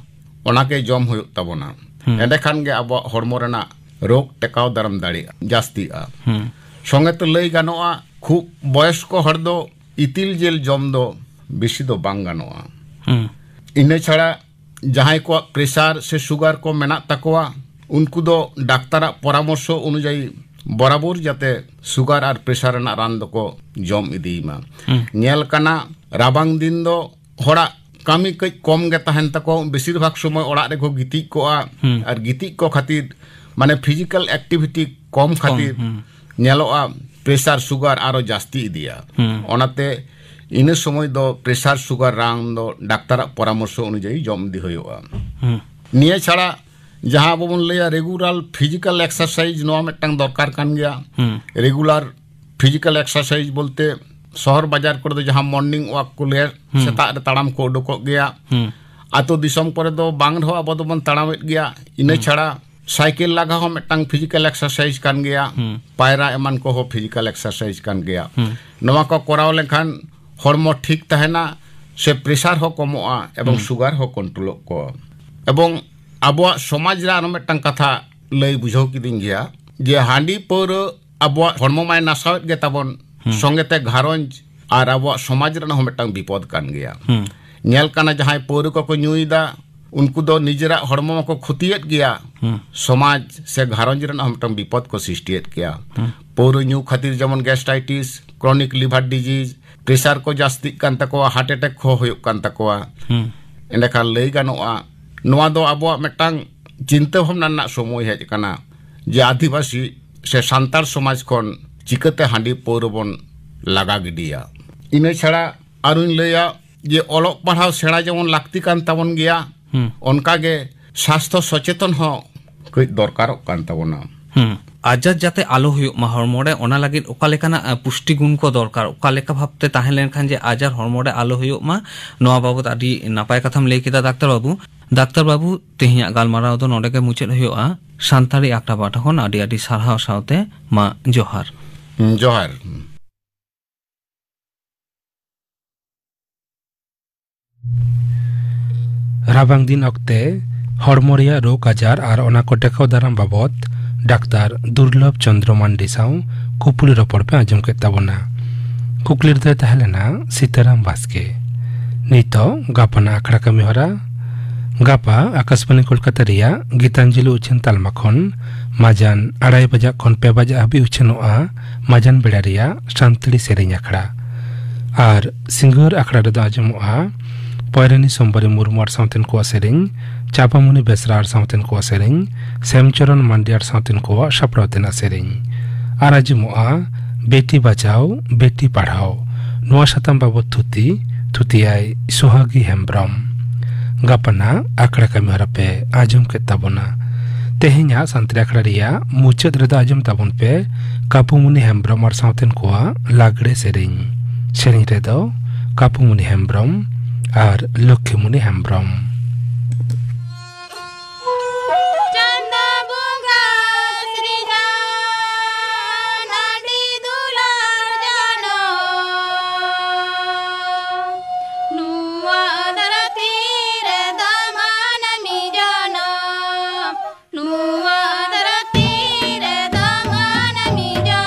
ᱚᱱᱟ ᱜᱮ ᱡᱚᱢ ᱦᱩᱭᱩᱜ ᱛᱟᱵᱚᱱᱟ᱾ ᱦᱩᱸ᱾ ᱮᱸᱰᱮᱠᱷᱟᱱ ᱜᱮ ᱟᱵᱚᱣᱟᱜ ᱦᱚᱲᱢᱚ ᱨᱮᱱᱟᱜ ᱨᱳᱜᱽ ᱴᱮᱠᱟᱣ ᱫᱟᱨᱟᱢ ᱫᱟᱲᱮᱭᱟᱜᱼᱟ, ᱡᱟᱹᱥᱛᱤᱜᱼᱟ᱾ ᱦᱩᱸ᱾ ᱥᱚᱸᱜᱮ ᱛᱮ ᱞᱟᱹᱭ ᱜᱟᱱᱚᱜᱼᱟ, ᱠᱷᱩᱵ ᱵᱚᱭᱚᱥᱠᱚ ᱦᱚᱲ ᱫᱚ ᱤᱛᱤᱞ ᱡᱤᱞ ᱡᱚᱢ ᱫᱚ ᱵᱮᱥᱤ ᱫᱚ ᱵᱟᱝ ᱜᱟᱱᱚᱜᱼᱟ᱾ ᱦᱩᱸ᱾ ᱤᱱᱟᱹ ᱪᱷᱟᱲᱟ ᱡᱟᱦᱟᱸᱭ ᱠᱚᱣᱟᱜ ᱯᱨᱮᱥᱟᱨ ᱥᱮ ᱥᱩᱜᱟᱨ ᱠᱚ ᱢᱮᱱᱟᱜ ᱛᱟᱠᱚᱣᱟ, ᱩᱱᱠᱩ ᱫᱚ ᱰᱟᱠᱛᱟᱨᱟᱜ ᱯᱚᱨᱟᱢᱚᱨᱥᱚ ᱚᱱᱩᱡᱟᱭᱤ ᱵᱚᱨᱟᱵᱚᱨ ᱡᱟᱛᱮ ᱥᱩᱜᱟᱨ ᱟᱨ ᱯᱨᱮᱥᱟᱨ ᱨᱮᱱᱟᱜ ᱨᱟᱱ ᱫᱚᱠᱚ ᱡᱚᱢ ᱤᱫᱤᱭ ᱢᱟ᱾ ᱦᱩᱸ᱾ ᱧᱮᱞ ᱠᱟᱱᱟ, ᱨᱟᱵᱟᱝ ᱫᱤᱱ ᱫᱚ ᱦᱚᱲᱟᱜ ᱠᱟᱹᱢᱤ ᱠᱟᱹᱡ ᱠᱚᱢ ᱜᱮ ᱛᱟᱦᱮᱱ ᱛᱟᱠᱚ, ᱵᱮᱥᱤᱨ ᱵᱷᱟᱜᱽ ᱥᱚᱢᱚᱭ ᱚᱲᱟᱜ ᱨᱮᱠᱚ ᱜᱤᱛᱤᱡ ᱠᱚᱜᱼᱟ᱾ ᱦᱩᱸ᱾ ᱟᱨ ᱜᱤᱛᱤᱡ ᱠᱚ ᱠᱷᱟᱹᱛᱤᱨ, ᱢᱟᱱᱮ, ᱯᱷᱤᱡᱤᱠᱟᱞ ᱮᱠᱴᱤᱵᱷᱤᱴᱤ ᱠᱚᱢ ᱠᱚᱢ, ᱠᱷᱟᱹᱛᱤᱨ ᱦᱩᱸ᱾ ᱧᱮᱞᱚᱜᱼᱟ ᱯᱨᱮᱥᱟᱨ ᱥᱩᱜᱟᱨ ᱟᱨᱚ ᱡᱟᱹᱥᱛᱤ ᱤᱫᱤᱭᱟ᱾ ᱦᱩᱸ᱾ ᱚᱱᱟᱛᱮ ᱤᱱᱟᱹ ᱥᱚᱢᱚᱭ ᱫᱚ ᱯᱨᱮᱥᱟᱨ ᱥᱩᱜᱟᱨ ᱨᱟᱱ ᱫᱚ ᱰᱟᱠᱛᱟᱨᱟᱜ ᱯᱚᱨᱟᱢᱚᱨᱥᱚ ᱚᱱᱩᱡᱟᱭᱤ ᱡᱚᱢ ᱤᱫᱤ ᱦᱩᱭᱩᱜᱼᱟ᱾ ᱦᱩᱸ᱾ ᱱᱤᱭᱟᱹ ᱪᱷᱟᱲᱟ ᱡᱟᱦᱟᱸ ᱟᱵᱚ ᱵᱚᱱ ᱞᱟᱹᱭᱟ ᱨᱮᱜᱩᱞᱟᱨ ᱯᱷᱤᱡᱤᱠᱟᱞ ᱮᱠᱥᱟᱨᱥᱟᱭᱤᱡᱽ, ᱱᱚᱣᱟ ᱢᱤᱫᱴᱟᱝ ᱫᱚᱨᱠᱟᱨ ᱠᱟᱱ ᱜᱮᱭᱟ᱾ ᱦᱩᱸ᱾ ᱨᱮᱜᱩᱞᱟᱨ ᱯᱷᱤᱡᱤᱠᱟᱞ ᱮᱠᱥᱟᱨᱥᱟᱭᱤᱡᱽ ᱵᱚᱞᱛᱮ ᱥᱚᱦᱚᱨ ᱵᱟᱡᱟᱨ ᱠᱚᱨᱮ ᱫᱚ ᱡᱟᱦᱟᱸ ᱢᱚᱨᱱᱤᱝ ᱣᱟᱠ ᱠᱚ ᱞᱟᱹᱭᱟ, ᱦᱩᱸ᱾ ᱥᱮᱛᱟᱜ ᱨᱮ ᱛᱟᱲᱟᱢ ᱠᱚ ᱩᱰᱩᱠᱚᱜ ᱜᱮᱭᱟ᱾ ᱦᱩᱸ᱾ ᱟᱛᱳ ᱫᱤᱥᱚᱢ ᱠᱚᱨᱮ ᱫᱚ ᱵᱟᱝ ᱨᱮᱦᱚᱸ ᱟᱵᱚ ᱫᱚᱵᱚᱱ ᱛᱟᱲᱟᱢᱮᱫ ᱜᱮᱭᱟ᱾ ᱤᱱᱟᱹ ᱦᱩᱸ᱾ ᱪᱷᱟᱲᱟ ᱥᱟᱭᱠᱮᱞ ᱞᱟᱜᱟ ᱦᱚᱸ ᱢᱤᱫᱴᱟᱝ ᱯᱷᱤᱡᱤᱠᱟᱞ ᱮᱠᱥᱟᱨᱥᱟᱭᱤᱡᱽ ᱠᱟᱱ ᱜᱮᱭᱟ᱾ ᱦᱩᱸ᱾ ᱯᱟᱭᱨᱟ ᱮᱢᱟᱱ ᱠᱚᱦᱚᱸ ᱯᱷᱤᱡᱤᱠᱟᱞ ᱮᱠᱥᱟᱨᱥᱟᱭᱤᱡᱽ ᱠᱟᱱ ᱜᱮᱭᱟ᱾ ᱦᱩᱸ᱾ ᱱᱚᱣᱟ ᱠᱚ ᱠᱚᱨᱟᱣ ᱞᱮᱱᱠᱷᱟᱱ ᱦᱚᱲᱢᱚ ᱴᱷᱤᱠ ᱛᱟᱦᱮᱱᱟ, ᱥᱮ ᱯᱨᱮᱥᱟᱨ ᱦᱚᱸ ᱠᱚᱢᱚᱜᱼᱟ ᱮᱵᱚᱝ ᱦᱩᱸ᱾ ᱥᱩᱜᱟᱨ ᱦᱚᱸ ᱠᱚᱱᱴᱨᱳᱞᱚᱜ ᱠᱚ᱾ ᱮᱵᱚᱝ ᱟᱵᱚᱣᱟᱜ ᱥᱚᱢᱟᱡᱽ ᱨᱮ ᱟᱨᱚ ᱢᱤᱫᱴᱟᱝ ᱠᱟᱛᱷᱟ ᱞᱟᱹᱭ ᱵᱩᱡᱷᱟᱹᱣ ᱠᱤᱫᱤᱧ ᱜᱮᱭᱟ ᱡᱮ ᱦᱟᱺᱰᱤ ᱯᱟᱹᱣᱨᱟᱹ ᱟᱵᱚᱣᱟᱜ ᱦᱚᱲᱢᱚ ᱢᱟᱭ ᱱᱟᱥᱟᱣᱮᱫ ᱜᱮ ᱛᱟᱵᱚᱱ, ᱦᱩᱸ᱾ ᱥᱚᱸᱜᱮᱛᱮ ᱜᱷᱟᱨᱚᱸᱡᱽ ᱟᱨ ᱟᱵᱚᱣᱟᱜ ᱥᱚᱢᱟᱡᱽ ᱨᱮᱱᱟᱜ ᱦᱚᱸ ᱢᱤᱫᱴᱟᱝ ᱵᱤᱯᱚᱫ ᱠᱟᱱ ᱜᱮᱭᱟ᱾ ᱦᱩᱸ᱾ ᱧᱮᱞ ᱠᱟᱱᱟ, ᱡᱟᱦᱟᱸᱭ ᱯᱟᱹᱣᱨᱟᱹ ᱠᱚᱠᱚ ᱧᱩᱭᱮᱫᱟ, ᱩᱱᱠᱩ ᱫᱚ ᱱᱤᱡᱮᱨᱟᱜ ᱦᱚᱲᱢᱚ ᱢᱟᱠᱚ ᱠᱷᱚᱛᱤᱭᱮᱫ ᱜᱮᱭᱟ, ᱦᱩᱸ᱾ ᱥᱚᱢᱟᱡᱽ ᱥᱮ ᱜᱷᱟᱨᱚᱸᱡᱽ ᱨᱮᱱᱟᱜ ᱦᱚᱸ ᱢᱤᱫᱴᱟᱝ ᱵᱤᱯᱚᱫ ᱠᱚ ᱥᱨᱤᱥᱴᱤᱭᱮᱫ ᱜᱮᱭᱟ᱾ ᱦᱩᱸ᱾ ᱯᱟᱹᱣᱨᱟᱹ ᱧᱩ ᱠᱷᱟᱹᱛᱤᱨ ᱡᱮᱢᱚᱱ gastritis, chronic liver disease, pressure ᱠᱚ ᱡᱟᱹᱥᱛᱤᱜ ᱠᱟᱱ ᱛᱟᱠᱚᱣᱟ, heart attack ᱠᱚ ᱦᱩᱭᱩᱜ ᱠᱟᱱ ᱛᱟᱠᱚᱣᱟ᱾ ᱦᱩᱸ᱾ ᱮᱸᱰᱮᱠᱷᱟᱱ ᱞᱟᱹᱭ ᱜᱟᱱᱚᱜᱼᱟ, ᱱᱚᱣᱟ ᱫᱚ ᱟᱵᱚᱣᱟᱜ ᱢᱤᱫᱴᱟᱝ ᱪᱤᱱᱛᱟᱹ ᱵᱷᱟᱵᱽᱱᱟ ᱨᱮᱱᱟᱜ ᱥᱚᱢᱚᱭ ᱦᱮᱡ ᱟᱠᱟᱱᱟ ᱡᱮ ᱟᱹᱫᱤᱵᱟᱹᱥᱤ ᱥᱮ ᱥᱟᱱᱛᱟᱲ ᱥᱚᱢᱟᱡᱽ ᱠᱷᱚᱱ ᱪᱤᱠᱟᱹᱛᱮ ᱦᱟᱺᱰᱤ ᱯᱟᱹᱣᱨᱟᱹ ᱵᱚᱱ ᱞᱟᱜᱟ ᱜᱤᱰᱤᱭᱟ᱾ ᱤᱱᱟᱹ ᱪᱷᱟᱲᱟ ᱟᱨᱚᱧ ᱞᱟᱹᱭᱟ ᱡᱮ ᱚᱞᱚᱜ ᱯᱟᱲᱦᱟᱣ ᱥᱮᱬᱟ ᱡᱮᱢᱚᱱ ᱞᱟᱹᱠᱛᱤ ᱠᱟᱱ ᱛᱟᱵᱚᱱ ᱜᱮᱭᱟ, ᱦᱩᱸ᱾ ᱚᱱᱠᱟᱜᱮ ᱥᱟᱥᱛᱷᱚ ᱥᱚᱪᱮᱛᱚᱱ ᱦᱚᱸ ᱠᱟᱹᱡ ᱫᱚᱨᱠᱟᱨᱚᱜ ᱠᱟᱱ ᱛᱟᱵᱚᱱᱟ᱾ ᱦᱩᱸ᱾ ᱟᱡᱟᱨ ᱡᱟᱛᱮ ᱟᱞᱚ ᱦᱩᱭᱩᱜ ᱢᱟ ᱦᱚᱲᱢᱚ ᱨᱮ, ᱚᱱᱟ ᱞᱟᱹᱜᱤᱫ ᱚᱠᱟ ᱞᱮᱠᱟᱱᱟᱜ, ᱮ, ᱯᱩᱥᱴᱤ ᱜᱩᱱ ᱠᱚ ᱫᱚᱨᱠᱟᱨ, ᱚᱠᱟ ᱞᱮᱠᱟ ᱵᱷᱟᱵᱛᱮ ᱛᱟᱦᱮᱸ ᱞᱮᱱᱠᱷᱟᱱ ᱡᱮ ᱟᱡᱟᱨ ᱦᱚᱲᱢᱚ ᱨᱮ ᱟᱞᱚ ᱦᱩᱭᱩᱜ ᱢᱟ, ᱱᱚᱣᱟ ᱵᱟᱵᱚᱛ ᱟᱹᱰᱤ ᱱᱟᱯᱟᱭ ᱠᱟᱛᱷᱟᱢ ᱞᱟᱹᱭ ᱠᱮᱫᱟ ᱰᱟᱠᱛᱟᱨ ᱵᱟᱹᱵᱩ᱾ ᱰᱟᱠᱛᱟᱨ ᱵᱟᱹᱵᱩ, ᱛᱮᱦᱮᱧᱟᱜ ᱜᱟᱞᱢᱟᱨᱟᱣ ᱫᱚ ᱱᱚᱰᱮ ᱜᱮ ᱢᱩᱪᱟᱹᱫ ᱦᱩᱭᱩᱜᱼᱟ᱾ ᱥᱟᱱᱛᱟᱲᱤ ᱟᱠᱷᱲᱟ ᱯᱟᱦᱴᱟ ᱠᱷᱚᱱ ᱟᱹᱰᱤ ᱟᱹᱰᱤ ᱥᱟᱨᱦᱟᱣ ᱥᱟᱶᱛᱮ ᱢᱟ ᱡᱚᱦᱟᱨ᱾ ᱦᱩᱸ, ᱡᱚᱦᱟᱨ᱾ ᱨᱟᱵᱟᱝ ᱫᱤᱱ ᱚᱠᱛᱮ ᱦᱚᱲᱢᱚ ᱨᱮᱭᱟᱜ ᱨᱳᱜᱽ ᱟᱡᱟᱨ ᱟᱨ ᱚᱱᱟ ᱠᱚ ᱴᱮᱠᱟᱣ ᱫᱟᱨᱟᱢ ᱵᱟᱵᱚᱛ ᱰᱟᱠᱛᱟᱨ ᱫᱩᱨᱞᱚᱵᱷ ᱪᱚᱱᱫᱨᱚ ᱢᱟᱱᱰᱤ ᱥᱟᱶ ᱠᱩᱯᱩᱞᱤ ᱨᱚᱯᱚᱲ ᱯᱮ ᱟᱸᱡᱚᱢ ᱠᱮᱫ ᱛᱟᱵᱚᱱᱟ᱾ ᱠᱩᱠᱞᱤ ᱨᱮᱫᱚᱭ ᱛᱟᱦᱮᱸ ᱞᱮᱱᱟ ᱥᱤᱛᱟᱨᱟᱢ ᱵᱟᱥᱠᱮ᱾ ᱱᱤᱛᱚᱜ ᱜᱟᱯᱟᱱᱟᱜ ᱟᱠᱷᱲᱟ ᱠᱟᱹᱢᱤ ᱦᱚᱨᱟ᱾ ᱜᱟᱯᱟ ᱟᱠᱟᱥᱵᱟᱱᱤ ᱠᱳᱞᱠᱟᱛᱟ ᱨᱮᱭᱟᱜ ᱜᱤᱛᱟᱧᱡᱚᱞᱤ ᱩᱪᱷᱟᱹᱱ ᱛᱟᱞᱢᱟ ᱠᱷᱚᱱ ᱢᱟᱡᱟᱱ ᱟᱲᱟᱭ ᱵᱟᱡᱟᱜ ᱠᱷᱚᱱ ᱯᱮ ᱵᱟᱡᱟᱜ ᱦᱟᱹᱵᱤᱡ ᱩᱪᱷᱟᱹᱱᱚᱜᱼᱟ ᱢᱟᱡᱟᱱ ᱵᱮᱲᱟ ᱨᱮᱭᱟᱜ ᱥᱟᱱᱛᱟᱲᱤ ᱥᱮᱨᱮᱧ ᱟᱠᱷᱲᱟ᱾ ᱟᱨ ᱥᱤᱸᱜᱟᱹᱲ ᱟᱠᱷᱲᱟ ᱨᱮᱫᱚ ᱟᱸᱡᱚᱢᱚᱜᱼᱟ ᱯᱚᱭᱨᱟᱱᱤ ᱥᱳᱢᱵᱟᱨᱤ ᱢᱩᱨᱢᱩ ᱟᱨ ᱥᱟᱶᱛᱮᱱ ᱠᱚᱣᱟᱜ ᱥᱮᱨᱮᱧ, ᱪᱟᱯᱟᱢᱩᱱᱤ ᱵᱮᱥᱨᱟ ᱟᱨ ᱥᱟᱶᱛᱮᱱ ᱠᱚᱣᱟᱜ ᱥᱮᱨᱮᱧ, ᱥᱮᱢᱪᱚᱨᱚᱱ ᱢᱟᱱᱰᱤ ᱟᱨ ᱥᱟᱶᱛᱮᱱ ᱠᱚᱣᱟᱜ ᱥᱟᱯᱲᱟᱣ ᱛᱮᱱᱟᱜ ᱥᱮᱨᱮᱧ᱾ ᱟᱨ ᱟᱸᱡᱚᱢᱚᱜᱼᱟ ᱵᱮᱴᱤ ᱵᱟᱪᱟᱣ, ᱵᱮᱴᱤ ᱯᱟᱲᱦᱟᱣ᱾ ᱱᱚᱣᱟ ᱥᱟᱛᱟᱢ ᱵᱟᱵᱚᱛ ᱛᱷᱩᱛᱤ, ᱛᱷᱩᱛᱤᱭᱟᱭ ᱥᱩᱦᱟᱜᱤ ᱦᱮᱢᱵᱽᱨᱚᱢ᱾ ᱜᱟᱯᱟᱱᱟᱜ ᱟᱠᱷᱲᱟ ᱠᱟᱹᱢᱤ ᱦᱚᱨᱟ ᱯᱮ ᱟᱸᱡᱚᱢ ᱠᱮᱫ ᱛᱟᱵᱚᱱᱟ᱾ ᱛᱮᱦᱮᱧᱟᱜ ᱥᱟᱱᱛᱟᱲᱤ ᱟᱠᱷᱲᱟ ᱨᱮᱭᱟᱜ ᱢᱩᱪᱟᱹᱫ ᱨᱮᱫᱚ ᱟᱸᱡᱚᱢ ᱛᱟᱵᱚᱱ ᱯᱮ ᱠᱟᱯᱩᱢᱩᱱᱤ ᱦᱮᱢᱵᱽᱨᱚᱢ ᱟᱨ ᱥᱟᱶᱛᱮᱱ ᱠᱚᱣᱟᱜ ᱞᱟᱜᱽᱲᱮ ᱥᱮᱨᱮᱧ᱾ ᱥᱮᱨᱮᱧ ᱨᱮᱫᱚ ᱠᱟᱯᱩᱢᱩᱱᱤ ᱦᱮᱢᱵᱽᱨᱚᱢ ᱟᱨ ᱞᱚᱠᱠᱷᱤᱢᱩᱱᱤ ᱦᱮᱢᱵᱽᱨᱚᱢ᱾ ᱪᱟᱸᱫᱟ ᱵᱚᱸᱜᱟ ᱥᱨᱤᱡᱟᱱ ᱟᱹᱰᱤ ᱫᱩᱞᱟᱹᱲ ᱡᱟᱱᱚ, ᱱᱚᱣᱟ ᱫᱷᱟᱹᱨᱛᱤ ᱨᱮᱫᱚ ᱢᱟᱹᱱᱢᱤ ᱡᱚᱱᱚᱢ, ᱱᱚᱣᱟ ᱫᱷᱟᱹᱨᱛᱤ ᱨᱮᱫᱚ ᱢᱟᱹᱱᱢᱤ ᱡᱚᱱᱚᱢ᱾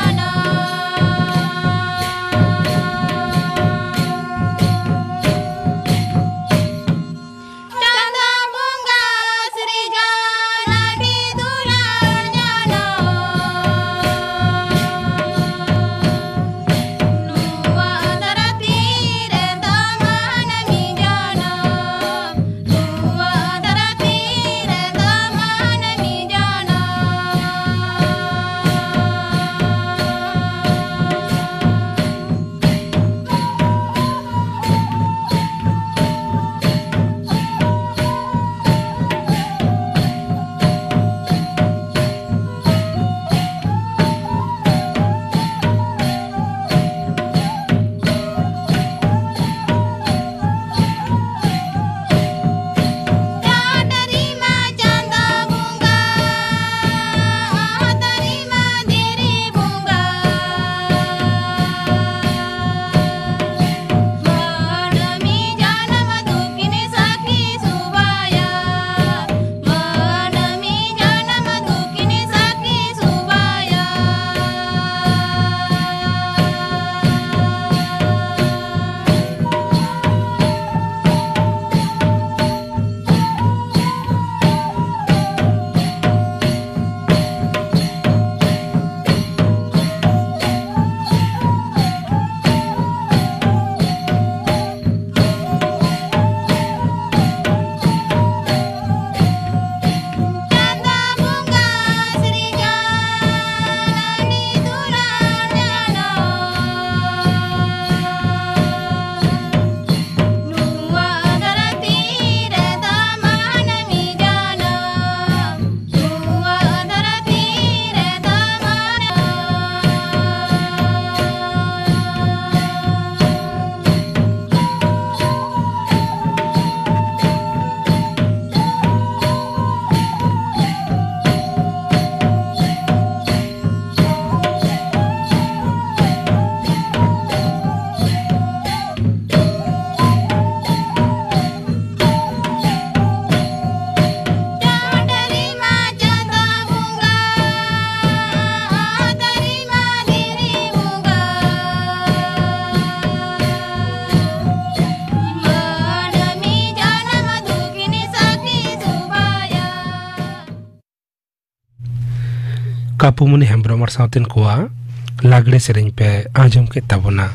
ᱠᱟᱯᱩᱢᱩᱱᱤ ᱦᱮᱢᱵᱽᱨᱚᱢ ᱟᱨ ᱥᱟᱶᱛᱮᱱ ᱠᱚᱣᱟᱜ ᱞᱟᱜᱽᱲᱮ ᱥᱮᱨᱮᱧ ᱯᱮ ᱟᱸᱡᱚᱢ ᱠᱮᱫ ᱛᱟᱵᱚᱱᱟ᱾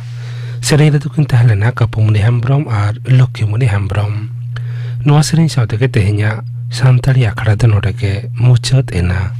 ᱥᱮᱨᱮᱧ ᱨᱮᱫᱚ ᱠᱤᱱ ᱛᱟᱦᱮᱸ ᱞᱮᱱᱟ ᱠᱟᱯᱩᱢᱩᱱᱤ ᱦᱮᱢᱵᱽᱨᱚᱢ ᱟᱨ ᱞᱚᱠᱠᱷᱤᱢᱩᱱᱤ ᱦᱮᱢᱵᱽᱨᱚᱢ᱾ ᱱᱚᱣᱟ ᱥᱮᱨᱮᱧ ᱥᱟᱶ ᱛᱮᱜᱮ ᱛᱮᱦᱮᱧᱟᱜ ᱥᱟᱱᱛᱟᱲᱤ ᱟᱠᱷᱲᱟ ᱫᱚ ᱱᱚᱰᱮ ᱜᱮ ᱢᱩᱪᱟᱹᱫ ᱮᱱᱟ᱾